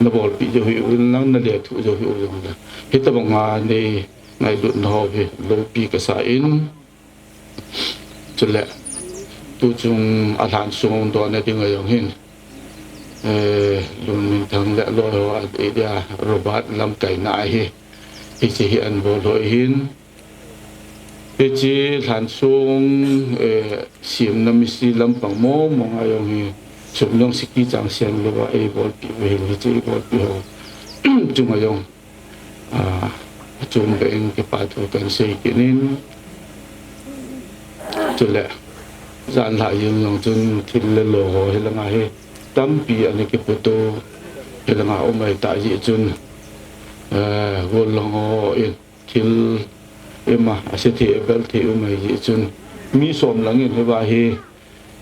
nabolpi jou hih uvin lang, nalethuh jou hih uvin lang. Hitabanga nei ngailutna ho hi loupi kasa in, chule tuchung a lhansong donna dinga jong hin, eh, Lunminthang le aloi ho a, eh, dia Robert lamkaina ahi. Hiche hi anabol ho ahin. Hiche lhansong, eh, semna mistri lampang mong monga jong hi, sum jong siki chang seng louva eibolpi u ahin, hiche eibolpi ho chunga jong, ah, achom beh in kipa thu kahin sei kit in. Chule, janlhah jeng jong chun thil le lo ho hilanga hi tampi ana kiputo, hilanga um ahitah jeh chun, eh, gollhang ho in thil ima asethei abelthei um ahi jeh chun, mi som langin hiva hi,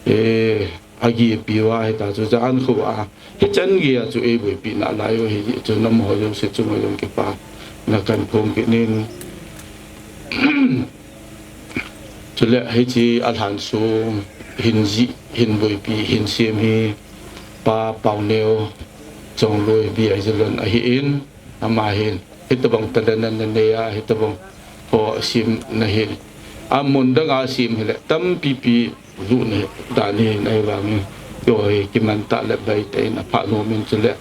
eh, agipi uva hita chu jan khovah a hichan geiya chu eiboipi nalai u ahi jeh chun, amaho jouse chunga jong kipana kahin phong kit in. Chule hiche a lhansong hin jih, hin boipi, hin sem hi Pa Pauneo Chongloi B I Zalon ahin, ama hin hitabang talent ana nei a, hitabang ho asemna hi amun danga asem hile tampipi juh na dan hi na hi vang in, keiho hi kiman tah le bai tah in apha nom in chule.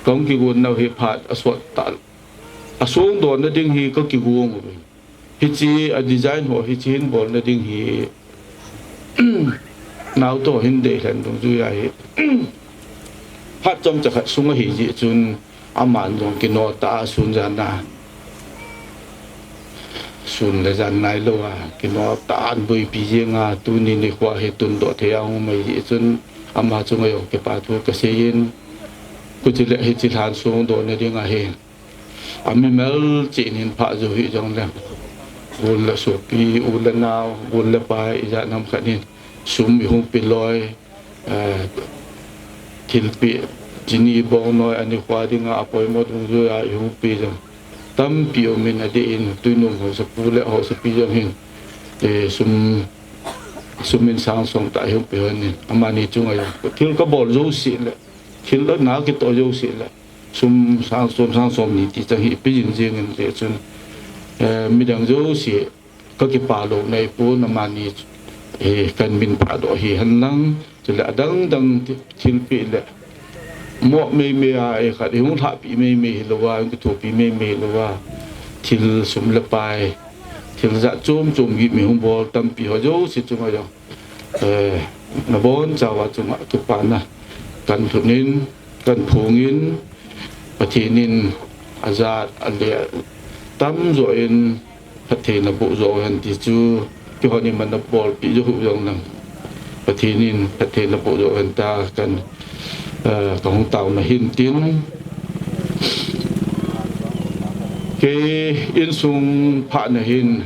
Kahung kigon nau hi phat asot tah, asong don na ding hi ka kigon uve. Hiche a design ho hiche hin bol na ding hi, nau to hin dei lhen dungjui a hi. Phat chomcha khat sung ahi jeh chun, aman jong kino tah a sun jan a, sun le jan nailou a, kino tah a ahin boipi jeng a, tuni nikho hi tundoh thei a hung um ahi jeh chun, ama chunga jong kipa thu kasei in, khuti le hiche lhan song don na ding ahi. Ami mel cheh in hin phah jou hih jongle, gol le sopi, u le nao, gol le pai, ijat ham khat in sum ihung pe loi, eh, thilpeh, chini bongnoi, anikho dinga apoimo dungjui a ihung pe jong tampi um in, adeh in Tuinom haosapu le haosapi jong hin, eh, sum, sum in sang som tah ihung pe hon in, amani chunga jong thil kabol jouse le, thil na kitoh jouse le, sum sang som, sang som ni ti chang hi pe jing jeng in jeh chun, eh, midang jouse ka kipa lou nei pon, amani, eh, kan min phah doh hi hen lang, chule adang dang thi-, thilpeh le mo mei mei a, eh, khat ihung lhahpi mei mei hilou a, ihung kithopi mei mei hilou a, thil sum le pai, thil jat chom chom gim ihung bol tampi ho jouse chunga jong, eh, nabonchauva chunga kipana kan lhut in, kan phong in, Pathen in ajat ale tamjo in phatthei naboh jo hen ti chu, keihon iman nabolpi jou u jong lang, Pathen in phatthei naboh jo hen tia kan, eh, kahung taona hin tin, kei insung phah na hin,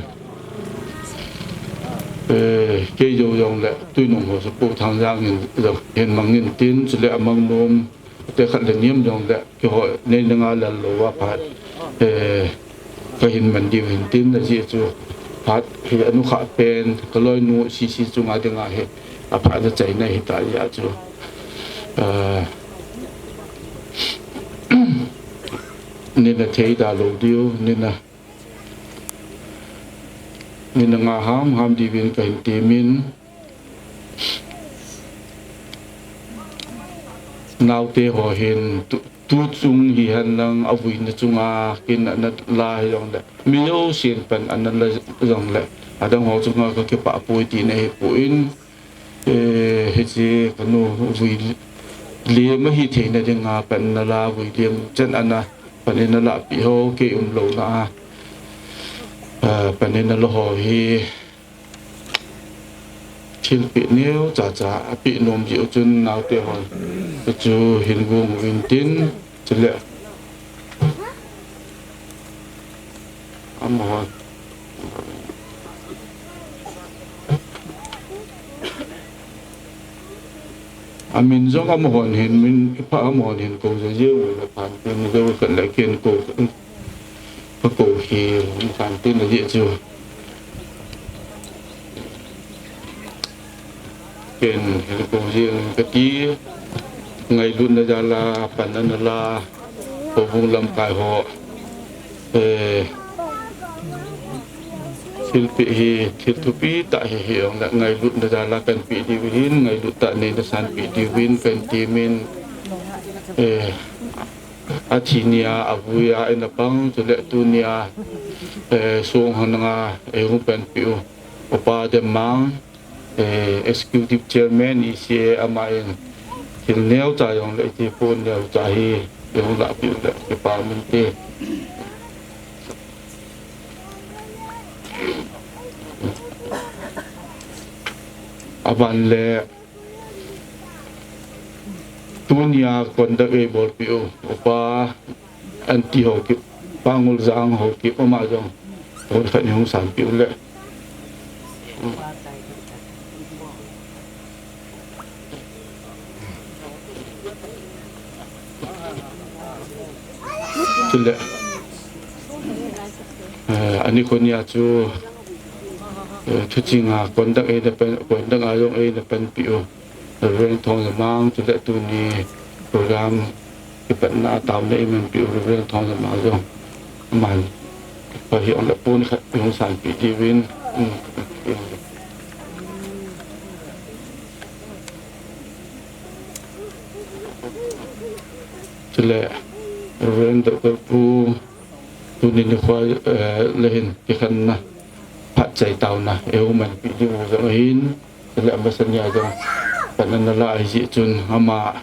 eh, kei jou jongle Tuinom haosapu Thangjang in jong hin mang in tin, chule amang nom te khat le ni um jongle, keiho nei le nga lal louva phat, eh, kahin man diu hin tin, ajeh chu phat hi anukhah pen kaloinu C C chunga dinga hi aphat achaina hita jeh a chu, eh, nina thei da lou diu, nina, nina nga ham ham diuvin kahin temin, naote ho hin tu, tu chung hihen lang avuina chunga kin ana la hijongle, mi jousen pan ana la jongle, adang ho chunga kakipah poi tina ahipoi, eh, hiche kanu vui lem ahi theina dinga pan ana la, vui lem chan ana pan ana lahpeh ho, kei umlouna a, eh, pan ana la ho hi thilpeh neocha cha apeh nom jeh u chun naote hon chu hin gong uvin tin, chule amahon, amin jong amahon hin min ipha, amahon hin kou jo jeng uvin, aphan tin jou khat le ken kou, kakou hi hung khan tin ajeh chu, ken hin kou jeng kati, ngailutna jal a pan ana la, houbung lamkai ho, eh, thilpeh hi thil thupi tah hi hijongle, ngailutna jal a kanpeh diu hin, ngailut tah neina sanpeh diuvin kahin temin, eh, athi nia, avui a eina pang, chule tunia, eh, song hon nga, eh, hung panpeh u Upa Demmang, eh, Executive Chairman E C A, aman thil neocha jongle iti pon neocha hi ihung lahpeh u le kipa um inte. Aban le tunia conduct eibolpeh u Upa Anti Haokip, Pa Ngoljang Haokip, ama jong hoi khat ihung sanpeh u le. Chule, eh, anikho nia chu, eh, thuching a conduct eina pan, conduct a jong eina panpeh u Reverend Thongzamang, chule tuni program kipatna a taona eimanpeh u Reverend Thongzamang jong, aman, pa hi ong le pon khat ihung sanpeh diuvin, um, Reverend Doctor Pu, tuni nikho, eh, le hin kikhenna phat chai taona eihung manpi diu jong ahin, le amasa nia jong pan ana la ahi jeh chun ama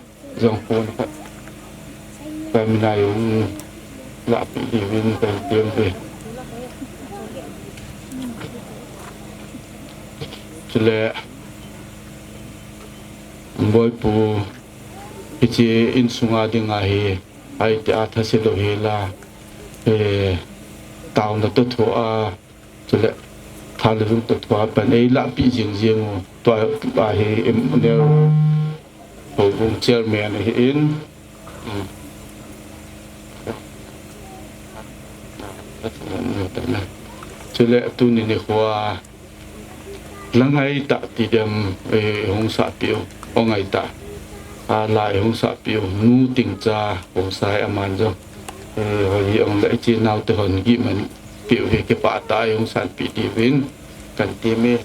jong pon khat kamin a eihung lahpeh diuvin kahin tem uve. Chule Boipu, hiche insunga dinga hi, ahi tia thase lou hela, eh, taona toh thoa, chule tha le lung toh thoa pan eilahpeh jing jing u, tua hi Emmanuel Houbung Chairman ahin, chule tuni nikho a la ngaitah ti dem, eh, hung sahpeh u, o ngaitah. A la hung sahpeh u, Nu Tingcha, hung sai aman jong. Eh, hoi hi ong le ichi nau te hon gi man peh u hi kipah tah a hung sanpeh diuvin kahin tem e.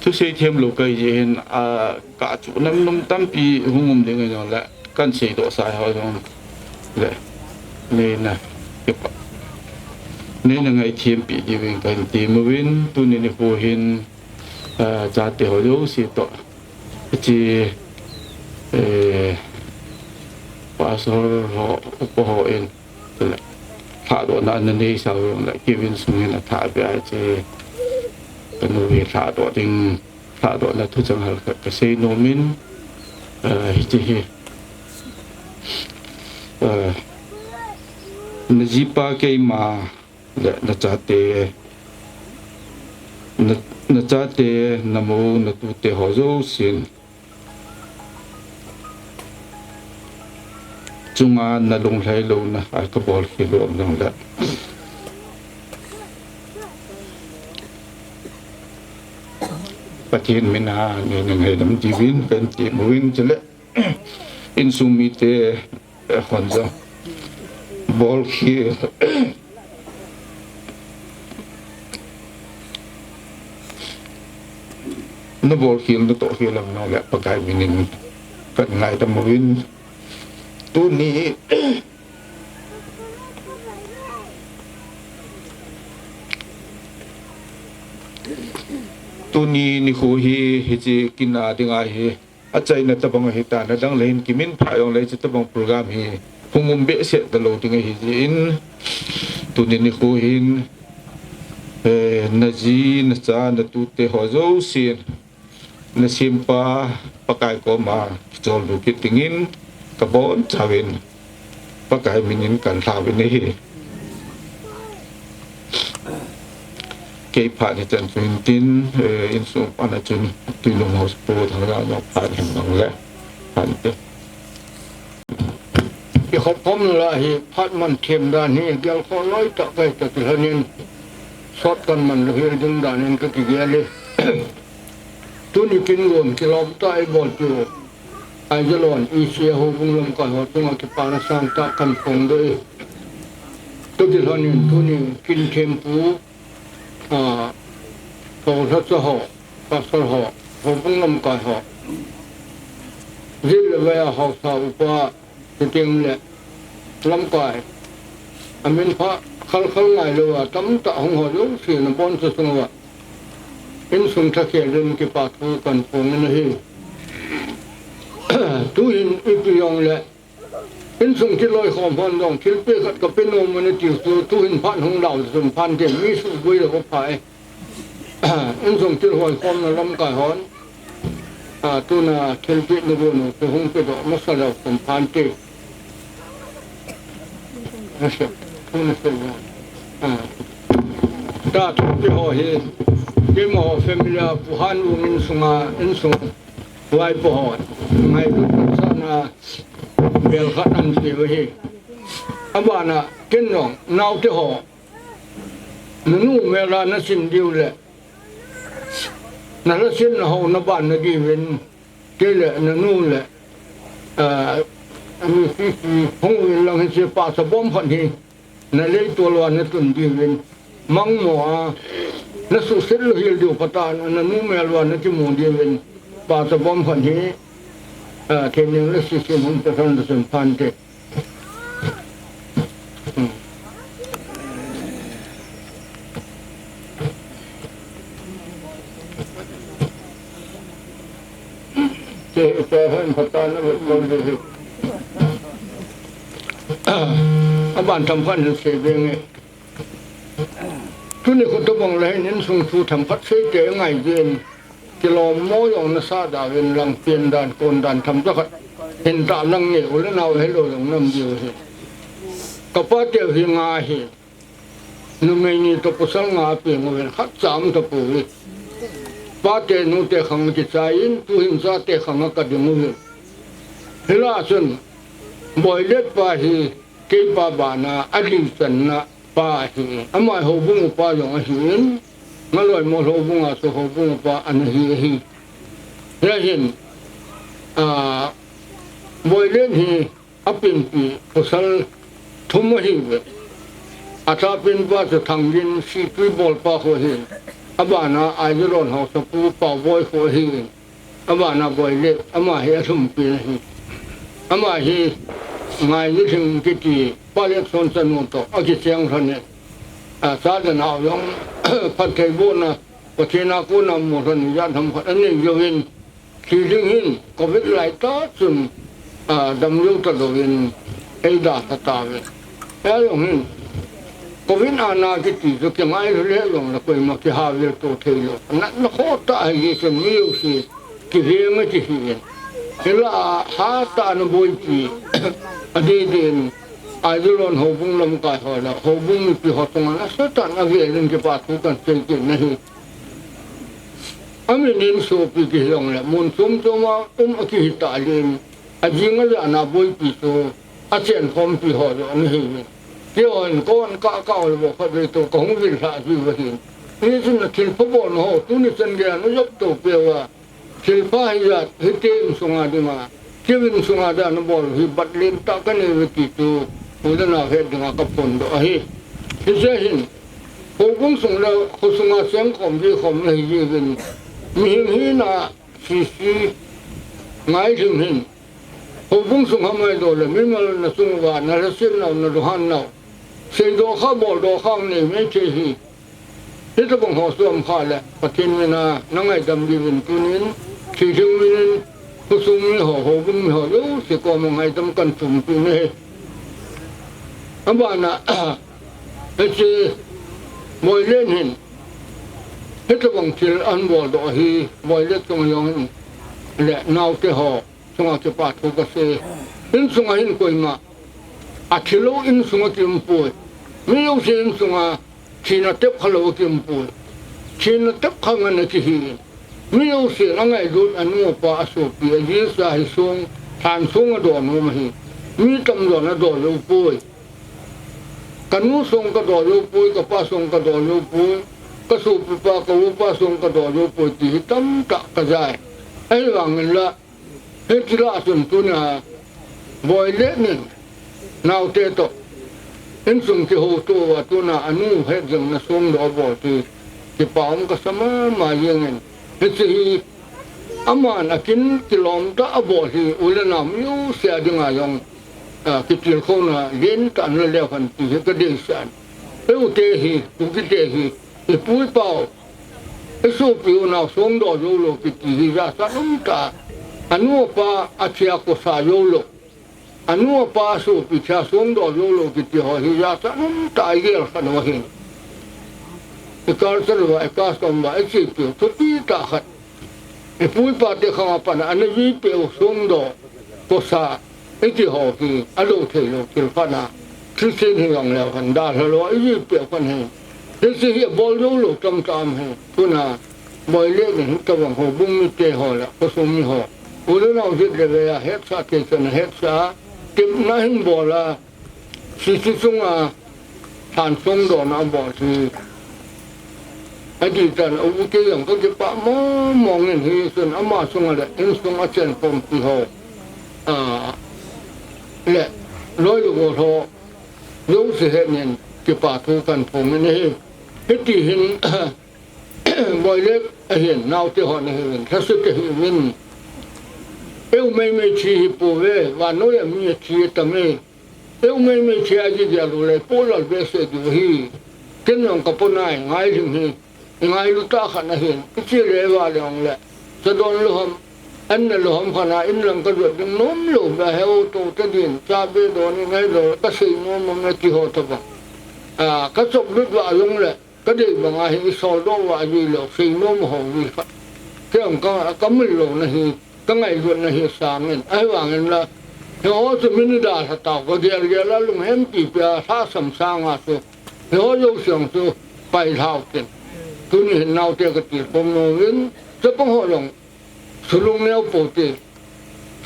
Thusei them lou kahi jeh hin, a, ka chu nam nom tampi hung um ding ahi jongle, kahin seidoh sa ho jong le, neina, kipa, neina ngaithempeh diuvin kahin tem uvin, tuni nikho hin, a, chate ho jouse toh, hiche, eh, pastor ho, upa hon, chule, lhahdohna ana neisah u jongle, kivin sungin athah beh a hiche, kanu hi lhahdoh ding, lhahdohna thuchang hal khat kasei nom in, eh, hiche hi, eh, najipa keima le nachate, na, nachate, namou, natute ho jousen chunga nalunglhai louna a kabol khel u um jongle, Pathen mina neina ngaidam diuvin kahin tem uvin, chule insung mite, eh, hon jong bolkhel, nabolkhel natohkhel um jongle Pakai minin kahin ngaidam uvin, tuni, tuni nikho hi hiche kin a dinga hi achaina tobang ahitan, adang le hin kiminphah jongle hiche tobang program hi hung um behseh talou ding ahi jeh in, tuni nikho hin, eh, naji, nacha, natute ho jousen nasempa Pakai koma kicholdo kit dingin kabonchauvin Pakai minin kahin lhauvin ahi. Kei phat hichan chu hintin, eh, insung ana chun Twilung House Pu Thangjang jong phat hin jongle, phat te. Ikhopkhomna la hi phat man them dan hi gelkhoh loi tah kahi toh kilhonin, sot kaman lou hel ding dan in kakigel e. Tuni kin gom kilom tah a eibolpeh u, Aijalon E C A houbung lamkai ho chunga kipana sangtah kahin phongdoh e. Toh kilhonin tuni kin thempu, a, Paul Lhacha ho, Pastor ho, houbung lamkai ho, jit le vai a haosa upa, chuteng le lamkai, amin pha khalkhal ngailou a tamtah hung ho jouse naboncha sung uva insung lhakhel in kipa thu kahin phongin ahi. Tuhin ipi jongle insung thil loikhom hon jong thilpeh khat kape nom u ahi tiu chu, tuhin phat hung lau chun phante, mi suhboi lou apha e. Insung thil loikhomna lamkai hon, a, tuna thilpeh nagon u chu hung pedoh masa leu chun phante. Nase, nase, a, ta thilpeh ho hi, keimaho family a Pu Hanvung insunga, insung vaipo hon ngailutna sahna bel khat ahin peh u ahi. Abana ken jong naote ho, nanu mela nasim diu le, na lhasetna ho na ban na diuvin, kei le na nu le, ah, mi sisi hung uvin lang hiche pahcha bom khat hi, na leitol uva na tun diuvin, mangmo a, na suhset louhel diu phat a, na nu mel uva na kimu diuvin, pahcha bom khat hi, ah, Theineng le Sisin hung pe khan da sun phante. Aban tham khat hin sei venge. Tuni khu tobang le hin insung thu tham khat sei te ngai jin. Kilom mo jong nasa da uvin lang pian dan kon dan tham cha khat. Hin ta lang nge u le nau helou jong nam diu hi. Ka pa teu hi nga hi. Numei ni toh pasal nga a peng uvin khat cha um tapouve. Pa te nu te khang kichai in, tuhin cha te khang a ka ding uvin. Hilai a chun, Boilet pa hi, kei pa bana, a ding channa pa ahi. Ama houbung upa jong ahin, Ngaloimo houbung a chu houbung upa ana hi ahi. Hia hin, a, Boilet hi, a penpi pasal thum ahiuve. A thapen pa chu Thanggin, Sipui bol pa khu ahin. Abana Aizalon haosapu Pauboi khu ahin. Abana Boilet, ama hi a thumpi ahi. Ama hi Ngailutling kiti Paletson chanu toh a kicheng lhon in. A, cha le nao jong phattheibohna, Pathen a kona mu lhon in jat ham khat anei jouvin. Thi ding hin, covid lai tah chun, a, dam jou talouvin, ei dalha tauve. Hia jong hin, covid a na kiti chu kingai lheh jong le koima kihavel to thei lou. Natna khoh tah ahi jeh chun mi jouse kiveng a kihi in. Hilai a hatah a ana boipi, adeh deh in, Aizalon houbung lamkai ho le, houbung mipi ho chunga nasatah in avel in kipa thu kan sei kit na ahi. Amin in sopi kihi jongle, mun chom chom a um a kihi tah lin, ajing a jana boipi chu, a chenkhompi ho joh ana hiuvin. Keiho hin kon kah kah le bou khatvei toh kahung vil lhah jiu ahin. Hichun na thilpha bolna ho, tuni chan geiya na jop to peh uva. Thilpha hijat, hiti insunga dinga, kei insunga dinga nabol u hi bat lentah kanei uve ti chu, u le nao het dinga kaphondoh ahi. Hijeh hin, houbung sung le khosunga chengkhom vikhom na hi jiuvin, mihem hina, Sisi, Ngailhing hin, houbung sung ham ngaidoh le, mimal na chung uva, na lhasetnau, na lunghan nau, seidoh kha, boldoh kha nei maithei hi. Hitobang ho chu um kha le, Pathen mina na ngaidam diuvin tunin, Thilhing minin, khosung mi ho, houbung mi ho, jouse koma ngaidam kan thumpi nahi. Abana, hiche, Boilet hin, hitobang thil ahin boldoh ahi, Boilet chunga jong hin, le naote ho chunga kipa thu kasei. Insunga hin koima, athi lou insunga kium poi. Mi jouse insunga, thina tep kha lou kium poi. Thina tep kha ngen a kihi. Mi jousen angailut anu apa asopi ajisa hi song, lhan song adoh nom ahi. Mi tamjon adoh jou poi. Kanu song kadoh jou poi, kapa song kadoh jou poi. Kasopipa, ka upa song kadoh jou poi ti hi tamtah kajai. Ahivangin la, hiche lah a chun tuna, Boilet nin, naote toh, insung kihouto uva tuna, anu hetjingna songdoh abol ti, kipa um kasa mama jengin. Hiche hi, aman akin kilom tah abol hi, u le nao mi jouse a dinga jong, a, kitilkhouna lentah ana leu hen ti hi kadeisah in. Eite hi, Kukite hi, ipu ipau, isopi unau songdoh joulou kiti hi jachat umtah. Anu apa athia kosa joulou, anu apa sopi thia songdoh joulou kiti ho hi jachat umtah igel khat u ahin. I culture uva, i custom uva, ichepiu thupi tah khat. Ipu ipate khang a pat a ana jui peh u songdoh, kosa, iti ho hi, alou theilou thil khat a. Christian hijongleu hen, dalha lou a ijui peh u khat hi. Hiche hi abol joulou tamtah um hi. Tuna, Boilet nin hitobang houbung mite ho le, khosung mi ho, u le nao jit le vei a hetsah thei chan a hetsah a, tepna ahin bol a, Sisi chunga lhan songdohna abol hi. Adih tan a u kei jong kakipah mong mong in, hichun ama sunga le insung a chen khompi ho, a, le loi le gol ho jouse het in kipa thu kahin phong in ahi. Hiti hin Boile ahin, naote ho nahiuvin, lhase kahiuvin. Eu meimei thi hi pouve, vannoi a mi athi atam e. Eu meimei thi a jigel u le, pohlal behseh diu ahi. Ken jong kapo nai, ngailhing hi, ingailu tah khat nahin, iche le va le ong le, cha don lou ham, an ne lou ham khat a, in lang kajot ding nom lou, ba he o to ta din, cha be don in ngai lou, kasei nom mong e ti ho tabang. A, kachop lut va jong le, kadei banga hi isol doh va jui lou, sei nom ho jui khat. Kei jong ka, kamil louna hi, kangailutna hi sangin, ahivangin la, hiho chu min idalha tau, kagel gel a lunghempi pia, lhasam sanga chu, hiho jouse jong chu, pailhau tin. Tuni hin naote katilkhom nom uvin, chapang ho jong, sulung neo pou te,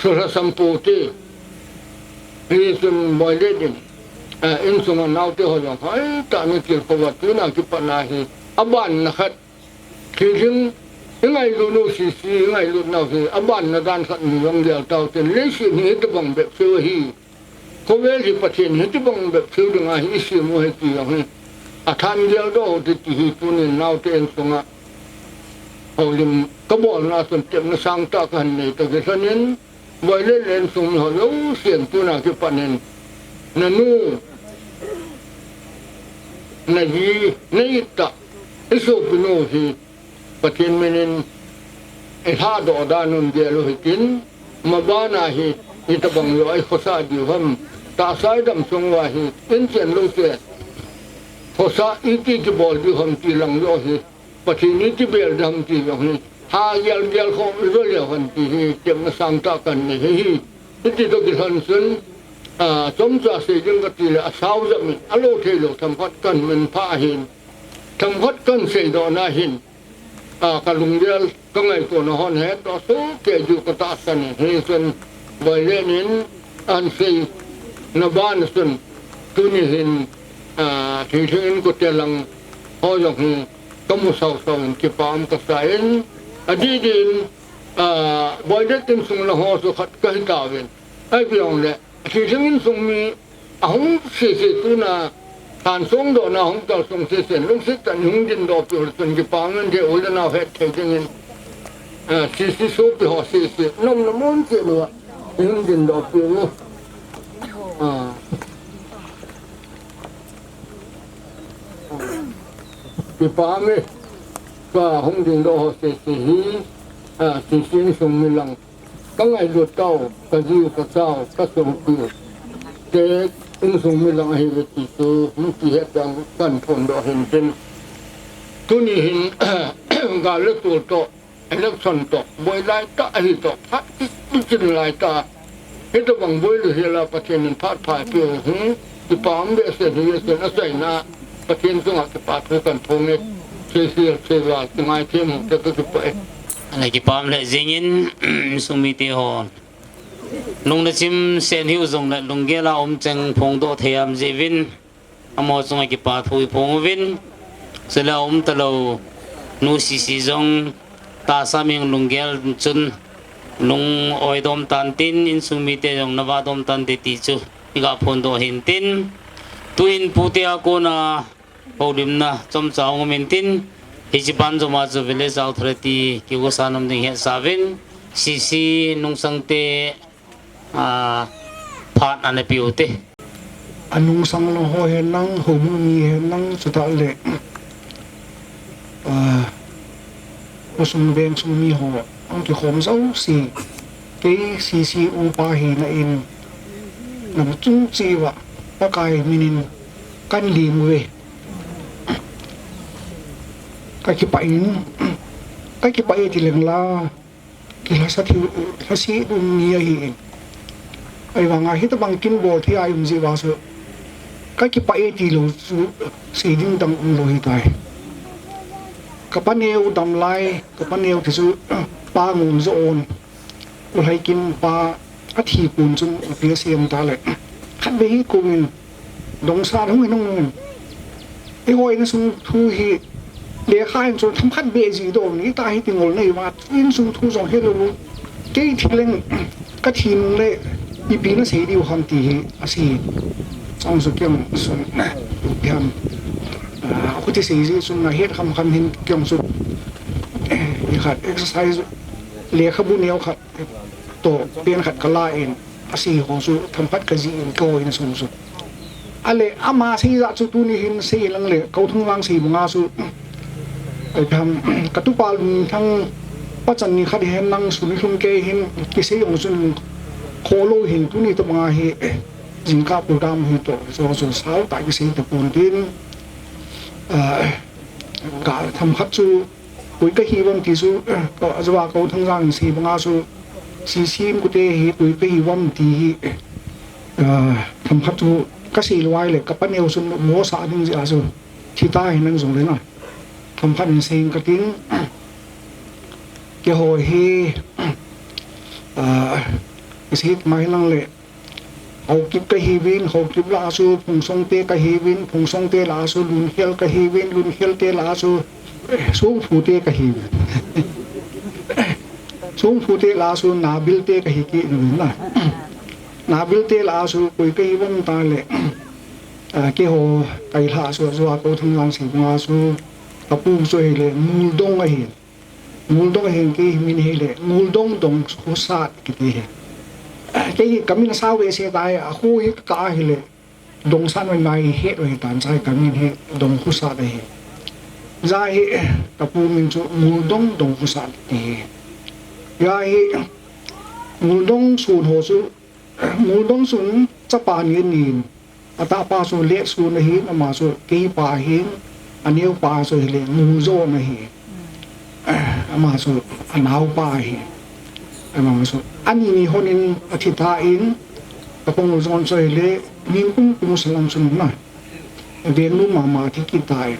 sulhasam pou te. Hichun Boile din, a, insunga naote ho jong hoitah in natilkhou va, tuna kipat na hi, abanna khat, thilhing, ingailut u sese, ingailut nau hi, abanna dan khat in jong gel tau tin, leiset hi hitobang bep seh ahi. Khovel hi Pathen hitobang bep seh ding ahi, isem u ahi ti jong hi. Athan geldoh u hite ti hi tunin naote insunga houlim kabolna chun tepna sangtah kahin nei toh kilhonin, Boile le insung mi ho jousen tuna kipat in, nanu, naji, na-it tah, isopinu hi, Pathen minin ilhadoh dan un gel u hitin, mabana hi, itobang joh a ikhosa diu ham, tahsa idam sung uva hi, inchen loute, khosa iti kibol diu ham ti lang joh hi, Pathen iti bel diu ham ti jong hi, ha gel gel khom ijo leu hen ti hi, tepna sangtah kahin nei ahi. Hiti toh kilhon chun, a, chomcha sei ding kati le, asao jep in, alo thei lou themkhat kahin manpha ahin, themkhat kahin seidoh na hin, a, kalunggel, kangaitona hon hetdoh soh kei diu katahsan in, hichun Boile in ahin seina bana chun, tuni hin, a, Thilhing inkote lang ho jong hi kamu sausau in kipa um kasa in, adih dih in, a, Boile insung lang ho chu khat kahi tauvin, ahivang le, Thilhing insung mi ahung sese tuna, thansong dohna hung kalsong sese, lungset tah in hung dindoh peh u le chun kipa um inte, u le nao hetthei dingin, a, sese sopi ho sese, nom nom um cheh uva, hung dindoh peh u. A. Kipa um e, ka hung dindoh ho sese hi, a, sese insung mi lang. Kangailut tau, kajiu, kachau, kasopiu te insung mi lang ahiuve ti chu, hung kihet ding kahin phondoh hintin. Tuni hin, gal le tol toh, election toh, boi lai tah ahi toh, phat kichin lai tah. Hitobang boi le hila Pathen in phat pha eipeh u hi, kipa um behseh in, hichun achaina Pathen chunga kipa thu kahin phong e, sei sil sei val, kingaithem u te kakipah e. Ana kipa um lheh jengin, insung mite ho. Lung le chim sen hiu jongle lunggel a um cheng phongdoh thei ham jeh uvin, amaho chunga kipa thu iphong uvin, chule aum talou, nu sese jong tahsa mi lunggel chun lung-oi dom tan tin, insung mite jong nava dom tante ti chu iga phondoh hintin, tuin pute a kona houlimna chomcha hung um intin, hiche banjom a chu Village Authority kigosana um ding hetsah uvin, sese nungsangte, a, phat ana peh u te. Anungsang lang ho hen lang, houbung mi hen lang, chutah le, a, khosung vengsung mi ho, ahung kikhom jouse, kei sese upa hina in, nam chung cheh uva, Pakai minin kahin lem uve. Kakipah in, kakipah e ti leng la, kilhasa thei, lhase ding ni ahin. Ahivanga hitobang kin bol thei a um jeh uva chu, kakipah e tilou chu, sei ding dang umlou ahitai. Kapa neo dam lai, kapa neo ti chu, pa ngon jo on. Ulhaikim pa athi pon chun api asem ta le. Khatvei hi kouvin, dongsan hung in hung in. Eiho insung thu hi, Lekha in chu themkhat beh ji doh ni ta hi ti ngol nei va, insung thu jong helou. Kei thi leng ka thi nung le ipi na sei diu ham ti hi asei. Chang chu kei jong sun, ipi ham, ah, khuti sei ji sun na het kham kham hin kei jong chu, eh, ikhat exercise lekhabu neo khat toh pen khat ka la in, asei ho chu themkhat ka jih in kei ho in asung chu. Ale, ama sei jat chu tuni hin sei lang le, Kauthang Jangsei banga chu, eh, ipi ham, ka tupa Lunthang pachan ni khat hi hen lang sun lhung kei hin, kisei jong chun kholou hin tuni tobanga hi, jingkah program hi toh, chu chu sao tah kisei tapon tin, ah, ka themkhat chu, koi ka hi uvam ti chu, ka, ajeh a Kauthang Jangsei banga chu, C C in kute hi, koi ka hi uvam ti hi, ah, themkhat chu, ka sei lou a le, ka paneo chun, mo sa ding jeh a chu, thi ta hi nang jong le na. Themkhat in sei ka tin, kei ho hi, ah, sei mai lang le, Haokip ka hiuvin, Haokip lah a chu Phungsongte ka hiuvin, Phungsongte lah a chu Lunkhel ka hiuvin, Lunkhelte lah a chu, eh, Songphute ka hiuvin. Songphute lah a chu Nabilte ka hi kit uvin na. Nabilte lah a chu koi ka hi uvam ta le, ah, kei ho ka hi lah a chu, ajeh a Kauthang Jangsei banga chu, ka pu chu hile, Muldong ahi. Muldong ahin kei hi min hile, Muldong Dongkhosat kiti hi. Kei hi ka min asao ve se tai, akhu hi ka kah a hile, Dongsat mai mai het u hitan chai ka min hi Dongkhosat ahi. Hijeh hi, ka pu min chu Muldong Dongkhosat kiti hi. Hijeh hi, Muldong sun ho chu, Muldong sun chapa ni anin, atahpa chu Letsun ahin, ama chu keipa ahin, aneopa chu hile Nguljon ahi. Ama chu anaopa ahi. Ama chu ani ni honin athi tan, ka Panguljon chu hile Ningkum Kungsalam chun na, Vengnu mama athi kit tai.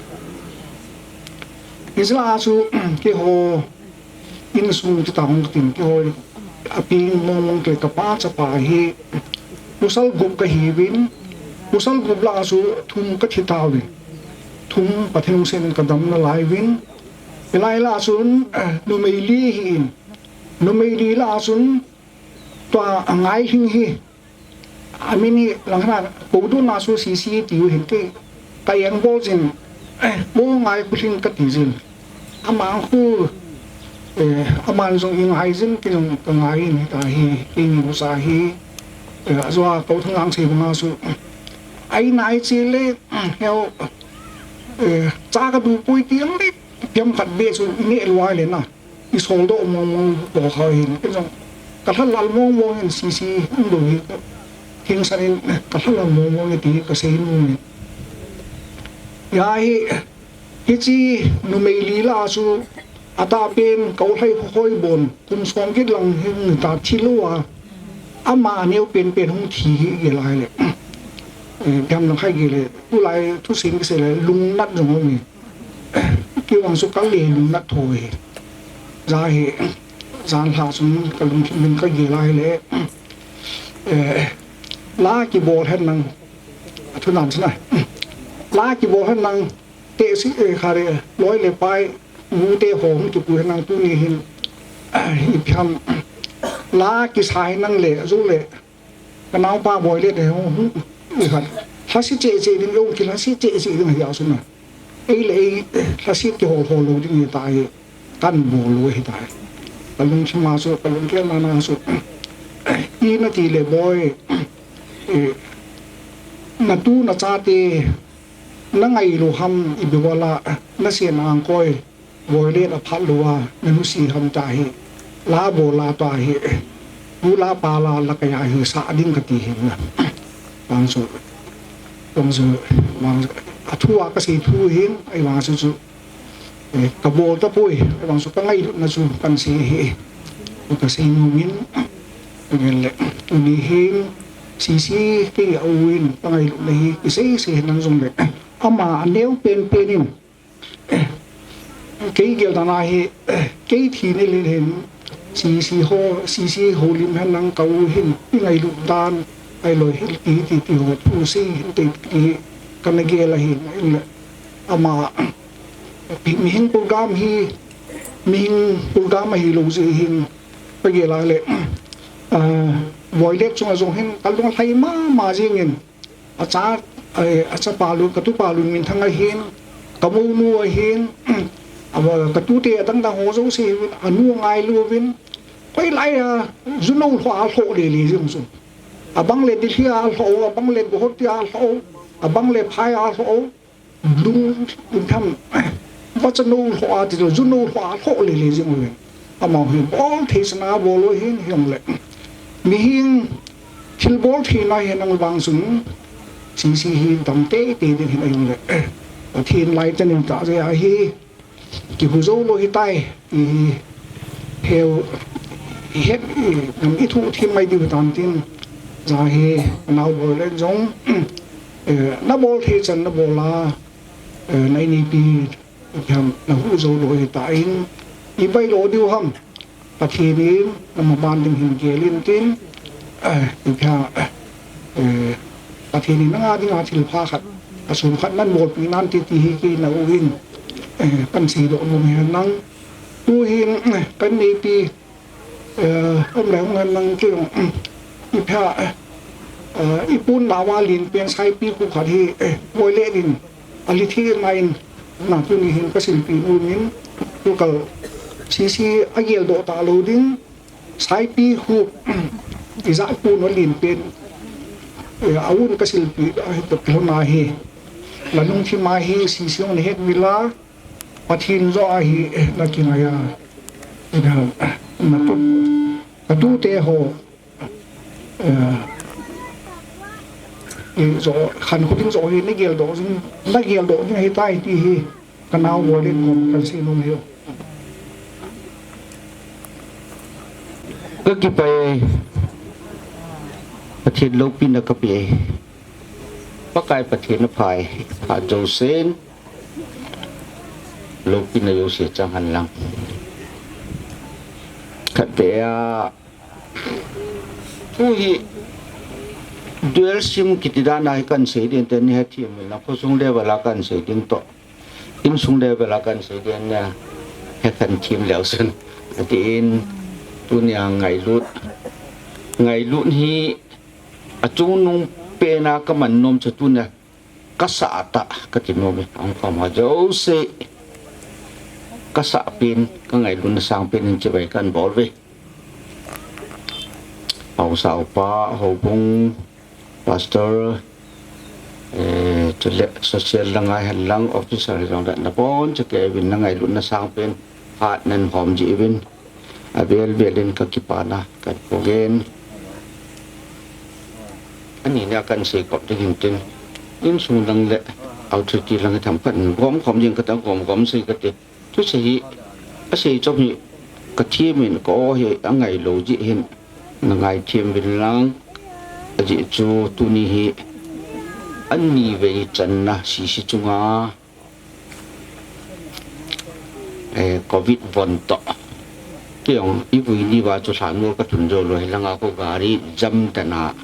Hijeh a chu keiho insung ti tang tin keiho apeng mong mong kei, ka pa chapa hi pasal gup ka hiuvin, pasal gup lah a chu thum ka thi tauvin, thum Pathen lungset in ka dam nalai uvin, hilai lah a chun, eh, numei li ahin, numei li lah a chun tua angai hing hi, amin hi lang hana, Poudon a chu C C tiu hin kei, ka engbol jin, eh, Pu Ngaikholhing ka ti jin. Ama khu, eh, aman jong eingai jin, kei jong ka ngai in, hita hi, kei ni usa hi, eh, ajeh a Kauthang Jangsei banga chu, ai nai chi le, eh, heo, eh, cha ka du poi ti ang le, themkhat beh chu, i neh lou a le na. I soldoh mong mong bou kha hin, kei jong ka lhalal mong mong in C C in bou hi, thingsan in ka lhalal mong mong in ti ka sei nom in. Hijeh hi, hiche numei li lah a chu atahpen Kaolhai Hoibon, kum som kit lang hin ta thi lou a, ama aneo penpen hung thi hi gel a hile. Eh, gam lang khai gel le, tulai thusim kisei le, lungnat jong um in. Kei vang chu ka le lungnat tho hi. Hijeh hi, jan lha chun ka lungthim in ka gel a hile, eh, la kibol hen lang, athu nan chun a. La kibol hen lang, te si, eh, kha le, loi le pai, u te ho hung kipui hen lang tuni hin, eh, ipi ham, la kisa hen lang le, ju le, Ka naopa Boilet he hung, hung, i khat. Lhaset cheh cheh ding, lung ki lhaset cheh cheh ding hi a sum a. Ei le ei, lhaset kihol hol lou ding hi ta hi. Kan bol lou hi ta hi. Ka lungthim a chu, ka lungkel na na chu. I na ti le Boi, eh, na tu na chate, na ngailu ham i biwala, na sen ang koi. Boilet a phat lou a, na nusi ham ta hi, la bol la ta hi, pu la pa la, la ka ya hi sa ding ka ti hi na. Vang chu, vang chu, vang chu, a thu a ka sei thu hin, ei vang chu chu, eh, ka bol ta poi, ei vang chu ka ngailutna chu kan sei hi, ka sei nom in, ngen le, tuni hin, C C kei a u in, ka ngailutna hi, kisei sei nan jong le, ama a neo pen pen in, Kei gel dan a hi, kei thi ni le hin, C C ho, C C ho lim hen lang ka u hin, i ngailut dan, ai loi hin, ti, ti, ti ho, thu sei hin, ti, ti, ka na gel a hin, in le, ama, mihing program hi, mihing program ahilou jeh hin, pagela le, ah, voilet chunga jong hin kalung lhai mama jingin, acha, eh, achapa lun, katupa lun minthang ahin, kamounu ahin, ava, katute adangdang ho jouse hin, anu ngailu uvin, koi lai a, junou lhoh a lhoh lele jing chu. Abang le Delhi a lhoh, abang le Guwahati a lhoh, abang le Phai a lhoh, lung, lungtham, vacha nou lhoh a ti chu, junou lhoh a lhoh lele jing uve. Amaho hi bol thei sana bol u hin hijongle, mihing thilbol theina hi nang vang chun, C C hi dam teitei ding hin ahijongle, Pathen lai chan in tah jeh ahi, kihu jou lou hitai, i, heu, i het, i, nam i thu thim mai diu tan tin, ja hi, nao bol le jong, eh, nabol thei chan nabol a, eh, na ineipi, i ham, nahu jou lou hitan, i bai lou diu ham, Pathen in, namaban ding hin gel in tin, eh, i ham, eh, Pathen in nanga dinga thilpha khat, asum khat nabolpi nan ti ti hi kei na u in, eh, kan seidoh nom hen lang. Tu hin, eh, kan neipi, eh, um le hung hen lang kei jong, i pha, eh, i pun nava lenpen Saipi khu khat hi, eh, voilet in, alhi thei ngai in, na tuni hin kasilpi nom in, tukal C C ageldoh talou ding, Saipi khu, ijat pun va lenpen, eh, aun kasilpi, ahi toh kilhona hi, nalungthim a hi, C C jong nahet uvin la, Pathen joh a hi, eh, nakingai a, eh, natu, katute ho, eh, i joh, khankho ding joh hi, nageldoh ding, nageldoh ding ahitai ti hi, kanao bol in kom kan seinom hi. Kakipah e, Pathen loupina kapeh e. Pakai Pathen apha e, phat jousen, loupina jouse chang hen lang. Khatvei a, tu hi, dual sim kiti dan a hi kan sei ding te ni hethem in lang, khosung level a kan sei ding toh, insung level a kan sei ding nia, hethem leu chun, atin, tunia ngailut, ngailut hi, achungnung pen a kaman nom chu tunia, kasah tah kati nom e, ahung khom ho jouse, kasah pen, kangailutna sangpen in chibai kan bol uve. Haosa upa, houbung, pastor, eh, chule social langa hen lang, officer hijongle nabonchauvin nangailutna sangpen, phat nahin khom jeh uvin, avel vel in kakipana kahin phong e. Ani nia kan sei kop ding hin tin, insung lang le authority lang hi themkhat in gom khom jing kate, gom gom sei kate. Thusei hi, asei chom hi, kathem in ka-o hi angailou jeh hin, nangaithem uvin lang, ajeh chu tuni hi, anivei channa C C chunga, eh, covid von toh. Kei jong ivui ni uva chu lhanmol kalhun jou lou, hilanga khu gari jam tena,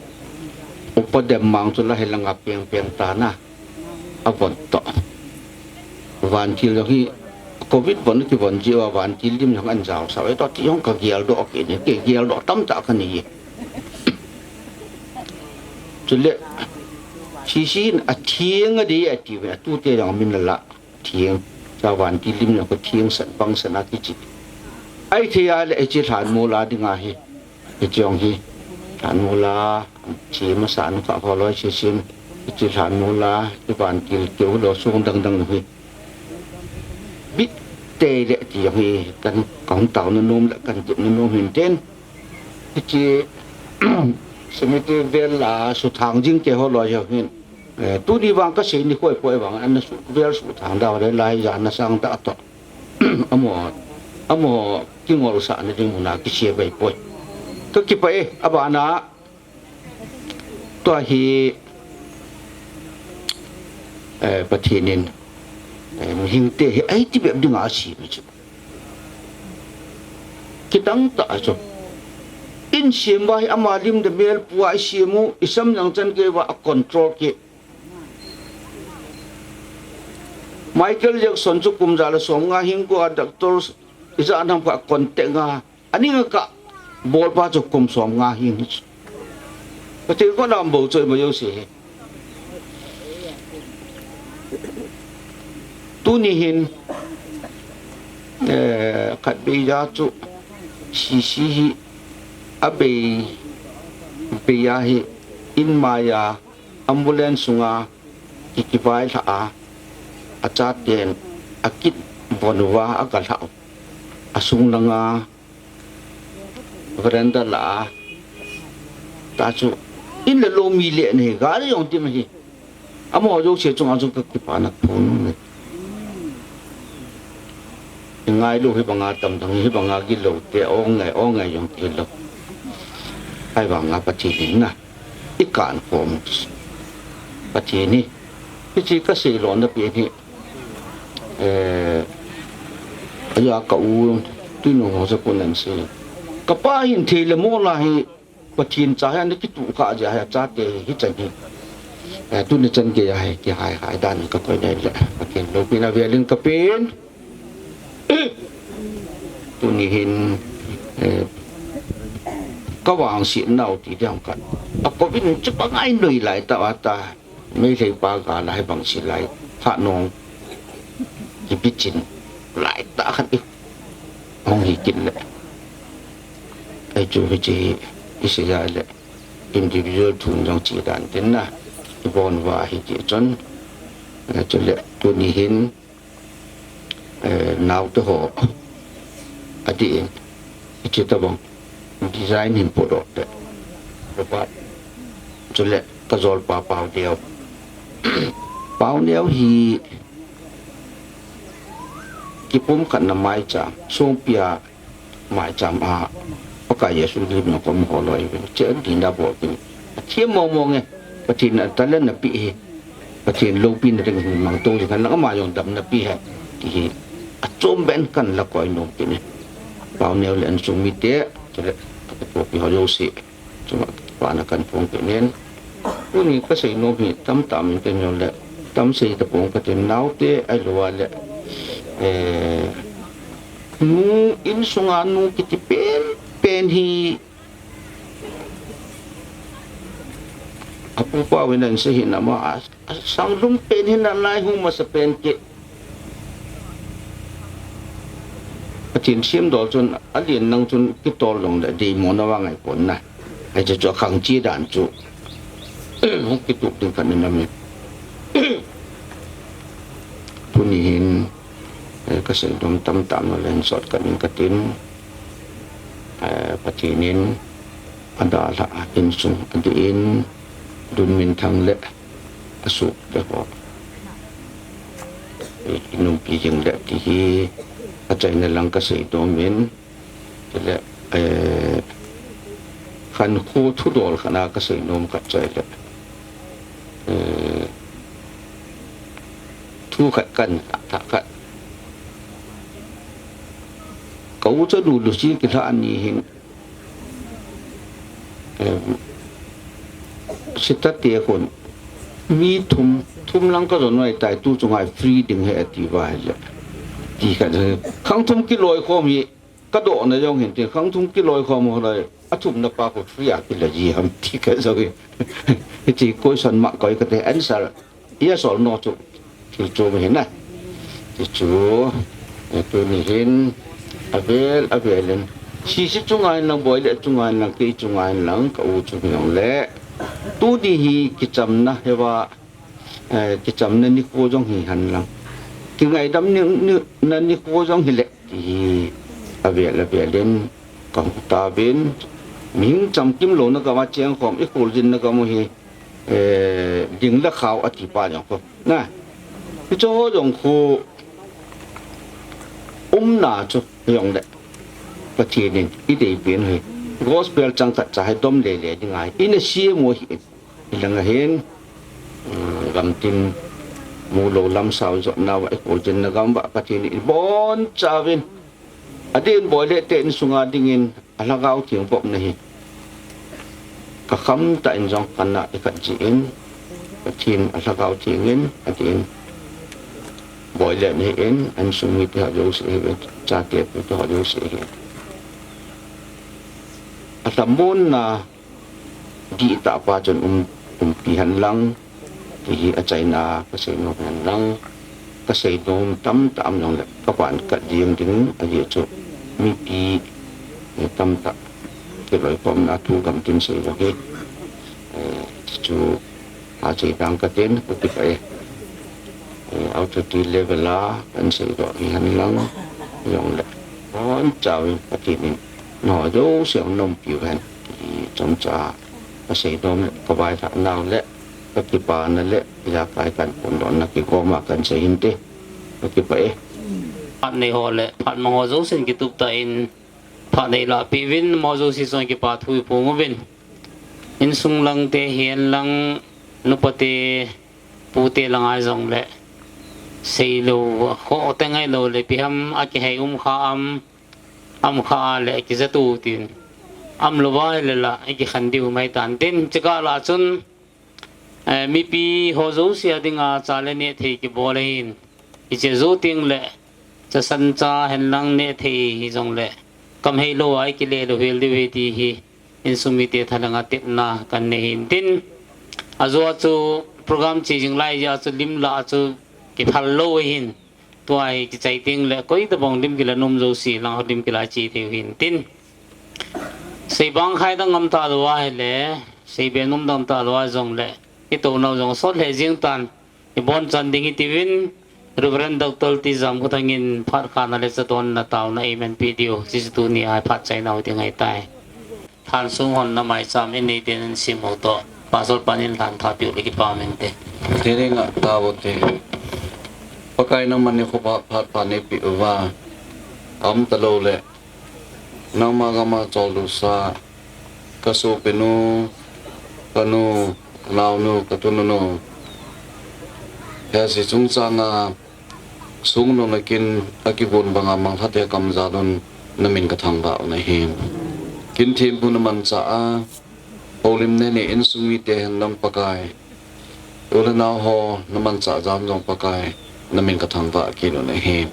upa dem mang chu la hilanga peng peng tana, avon toh. Vantil jong hi, covid von kivon jeh uva vantil lim jong ahin jaosah e toh ti jong kageldoh kit e, kageldoh tamtah kanei e. Chule, C C in atheng adih ati uve, atute jong amin ala theng. Chua vantil lim jong khu theng san, pang san a kichi. Ahithei a le hiche lhanmol a dinga hi, hiche jong hi, lhanmol a, che masa nu kha kho loi che sin, hiche lhanmol a, hiche vantil keu lou song dang dang hi, bit tei le ti jong hi, kan, kahung taona nom le kan tipna nom hin tin. Hiche cemetery vel a suthang jing keu ho loi jong hin, eh, tuni vang kasei nikho poi vang, ana su, vel suthang da le lai jan na sang da toh. Amaho, amaho kingolsahna ding muna kisei bai poi. Kakipah e, abana, tua hi, eh, Pathen in, eh, mihingte hi, ahi ti bep dinga asem chu. Kidang tah chu. Insem uva hi ama lim le mel pua isem u, isam jang chan kei uva acontrol kei. Michael Jackson chu kum ja le som nga hing ko a doctor ija nam ka contact nga. Ani nga ka bol pa chu kum som nga hing. Patien ko nam bo chu ma yo se. Tuni hin, eh, khat bei ja chu sisi hi a bei, bei a hi in mai a ambulance sunga ki, kivai lha a, a chaten a kit von uva a ka lha u. A sung langa veranda la a ta chu in le lo mi le nei gari jong ti ma hi. Amaho jouse chunga chu ka kipana phun ne. Ngai lo hi banga tam thang hi banga gi lo te ong ngai ong ngai jong ti lo. Ai banga Patien na. I kan khom Patien ni. Hichi ka sei lo na pi ni. Eh, aya ka u tu no ho sa ko nan se. Ka pa hin thei le mo la hi Patien cha hi ana kitu kha jia hi a chate hi chan hi. Eh, tuni chan gei a hi kihai hai dan ka koi nai le. Patien loupina velin ka pen. Tuni hin, eh, ka vangsetnau ti diam khat. A kovin chu pa ngai noi lai ta a ta. Meitei pa gal a hi vangse lai. Kha nong. Kipichin. Lai ta khat i. Hong hi kit le. Ai chu hichi hi, i sei a le. Individual thun jong chi dan tin na. I bon uva hi ti chun. Eh, chu le tuni hin, eh, naote ho. A ti in. Hichi tabang. Design hin po do te. Robot. Chu le ka jol pa Pau Neo. Pau Neo hi kipum khat na mai cha. Song pia mai cham a, Pakai Jesu lim na kom ho loi ve. Che an din da bo kin. A thiam mo mo nge. Patien a talent na pi hi. Patien loupina ding hin mang to kan lang ama jong dam na pi he. Ti hi. A chom ben kan la koi nom ti ni. Pau Neo le an sung mite. Che le. Ka to pi ho jouse. Chunga pa na kan phong pe nen. Tuni ka sei nom hi tam tam in te nyo le. Tam sei ta phong ka tin naote ai lo a le. Eh, nu in sunga nu kiti pen pen hi a pu pa win an se hi na ma a, a sang lum pen hi na lai hu ma sa pen ke. Patien siam dol chun a lien nang chun kitol long le dei mo na wa ngai pon na. Ai chu chu a khang chi dan chu. Hung kituk ding kan na mi. Tuni hin, eh, ka sei dom tam tam na len sot ka ning ka tin. Eh, Patien in a da la a in sung a di in dun min thang le a su le ho. Eh, i nung pi jing le ti hi a chai na lang ka sei dom in. Ti le, eh, khan khu thu dol khana ka sei nom khat chai le. Eh, thu khat kan tha khat. Ka u cha du lu si ki hla ani hin. Eh, sita te khun. Mi thum, thum lang ka zon ngai tai tu chu ngai free ding he ati va he le. Ti khat khang thum ki loi khom hi. Ka doh na jong hin tin khang thum ki loi khom ho lai. A thum na pa ko free a ki la ji ham ti ka jong hi. Hichi question ma koi ka te answer. Yes or no chu. Thil chu mi hin na. Ti chu. E tu ni hin. A vel, a vel in. Si si chu ngai lang boi le chu ngai lang ki chu ngai lang ka u chu mi jong le. Tu ni hi ki cham na he va. Eh, kichamna nikho jong hi hen lang. Kingaidam ni, ni, na nikho jong hi le, ti hi a vel a vel in ka hung ta ven. Mihing chamkim lona gam a cheng khom i kholjinna gam u hi, eh, ding le khao a ti pa jong khu. Na, hicho ho jong khu umna chu jong le. Pathen in i dei pen hi. Gospel chang khat cha hi dom le le ding ahi. I na siam u hi. Hilanga hin, um, gamtin mu lou lam sao jotna va i kholjinna gam va Pathen in ibon chauvin. Adin boi le te insunga dingin a Lhagao Theng vopna hi. Ka kham tah in jong kana i khat jin, Pathen a Lhagao Theng in, adin boi le ni in, insung mite ho jouse hi, chate pute ho jouse hi. Athamun na dihtah pa chun um, umpi hen lang, ti hi achaina kasei nom hen lang, kasei nom tamtah um jongle, kapan kat ding ding, ajeh chu mipi, eh, tamtah kiloikhomna thu gamtin sei lou hi, eh, chu, achei dang katin, kakipah e. Eh, authority level a, kahin seidoh hi hen lang, jongle, bonchauvin Pathen in nangho jouse jong naumpiu hen, ti chomcha kasei nom le, kavailhah nau le, kakipana le, ijakai kahin phondohna kigoma kahin sei hinte, kakipah e. Phat nei ho le phat mang ho jousen kitup tah in, phat nei lahpeh uvin, amaho jouse chunga kipa thu iphong uvin. Insung langte hihen lang, nupate, pute langa jongle, seilou, khoh te ngailou le, ipi ham akihei um kha am, aum kha a le, kijat u tin, aum louva hile la, ikikhen diu mai tan tin, chukah lah chun, eh, mipi ho jouse a dinga cha le neh thei kibol ahin, hiche jou teng le, chasan cha hen lang neh thei hijongle, kam heilou a ikile louhel diu ahi ti hi, insung mite thalheng a tepna kanei hin tin, ajou a chu program che jing lai jeh a chu lim lah a chu kiphal lou ahin, tua hi kichai teng le, koi tobang lim kila nom jouse lang ho lim kila che thei u hin tin, sei bang khai dang ngam talou a hile, seibe nom dang talou a jongle, itounau jong sot lheh jeng tan, ibonchan ding hitiuvin, Reverend Doctor T. Jamkhothang in phat khana le chadonna taona eimanpeh diu, hiche chu tunia phat chaina u ding ahitai. Lhansong honna maicham in neiten in sem u toh, Pastor pan in lhan thapeh u le kipa um inte. Te ding a tao te. Pakai nangman nikho pha phat pha neipeh uva, aum talou le, nangma gam a choldo sa, kasopinu, kanu, kanaonu, katununu, hiche chungchang a, sung nung le kin a kigon banga manglhat te kamjal un, namin kathangvah u ahi. Kin thempu namanchah a, houlimna nei insung mite hen lang Pakai, u le nao ho namanchah jal un jong Pakai, namin kathangvah kit u ahi.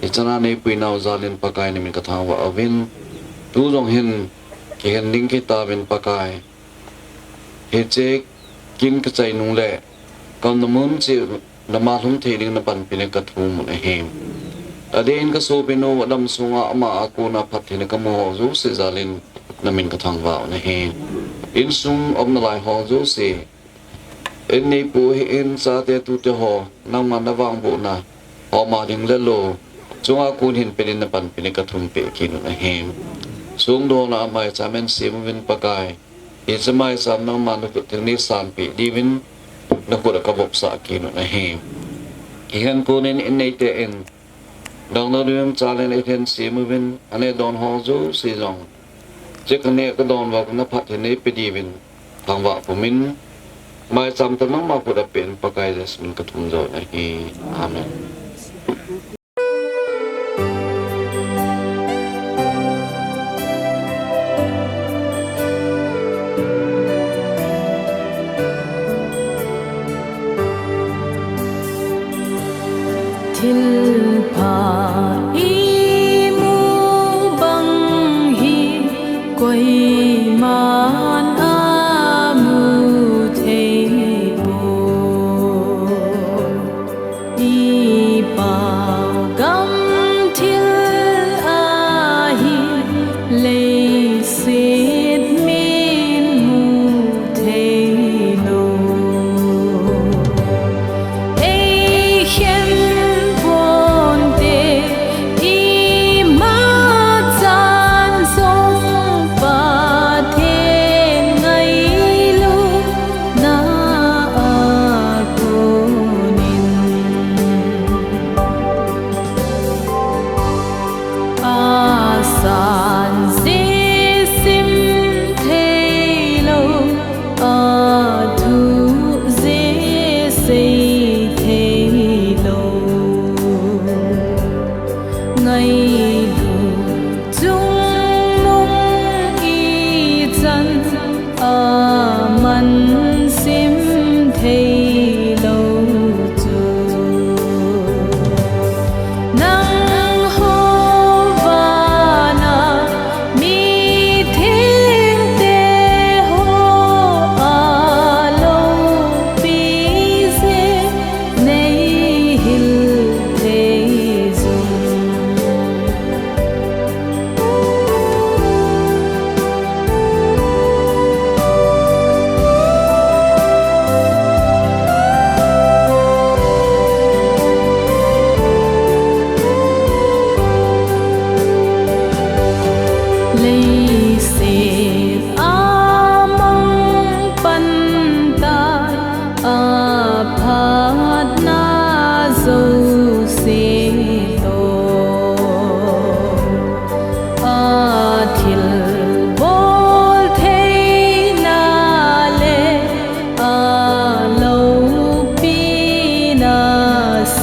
Hichan a neipuinau jal in Pakai namin kathangvah uvin, tu jong hin kihen ding kit tauvin Pakai. Hiche kin kachai nung le, kaumna mun cheh lama lhung thei ding napanpi le kathum u ahi. Adeh in kasopinu adam sunga ama a kona phattheina kamu ho jouse jal in namin kathangvah u ahi. Insung umna lai ho jouse, in neipu hi in chate tute ho, nangma navangbohna, hom a ding le lou, chunga kon hin pen in napanpi le kathumpeh kit u ahi. Songdohna a maicham in sem uvin Pakai. Hiche maicham nangma nakhut theng nei sanpeh diuvin, nakhut a kavopsah kit u ahi. Hihen kon in in neite in, dangdang ding chal in eilhen sem uvin, aneh don ho jouse jong, hiche kaneh kadon uva naphatthei neipe diuvin, thangvah pumin, maicham toh nangma khut a pen Pakai Jesu min kathum jou ahi. Amen. Thilpha imu bang hi koiman amu thei poi. Ipa gam thil ahi leiset min mu thei lou. Eikhen ponte, i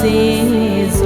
Jesu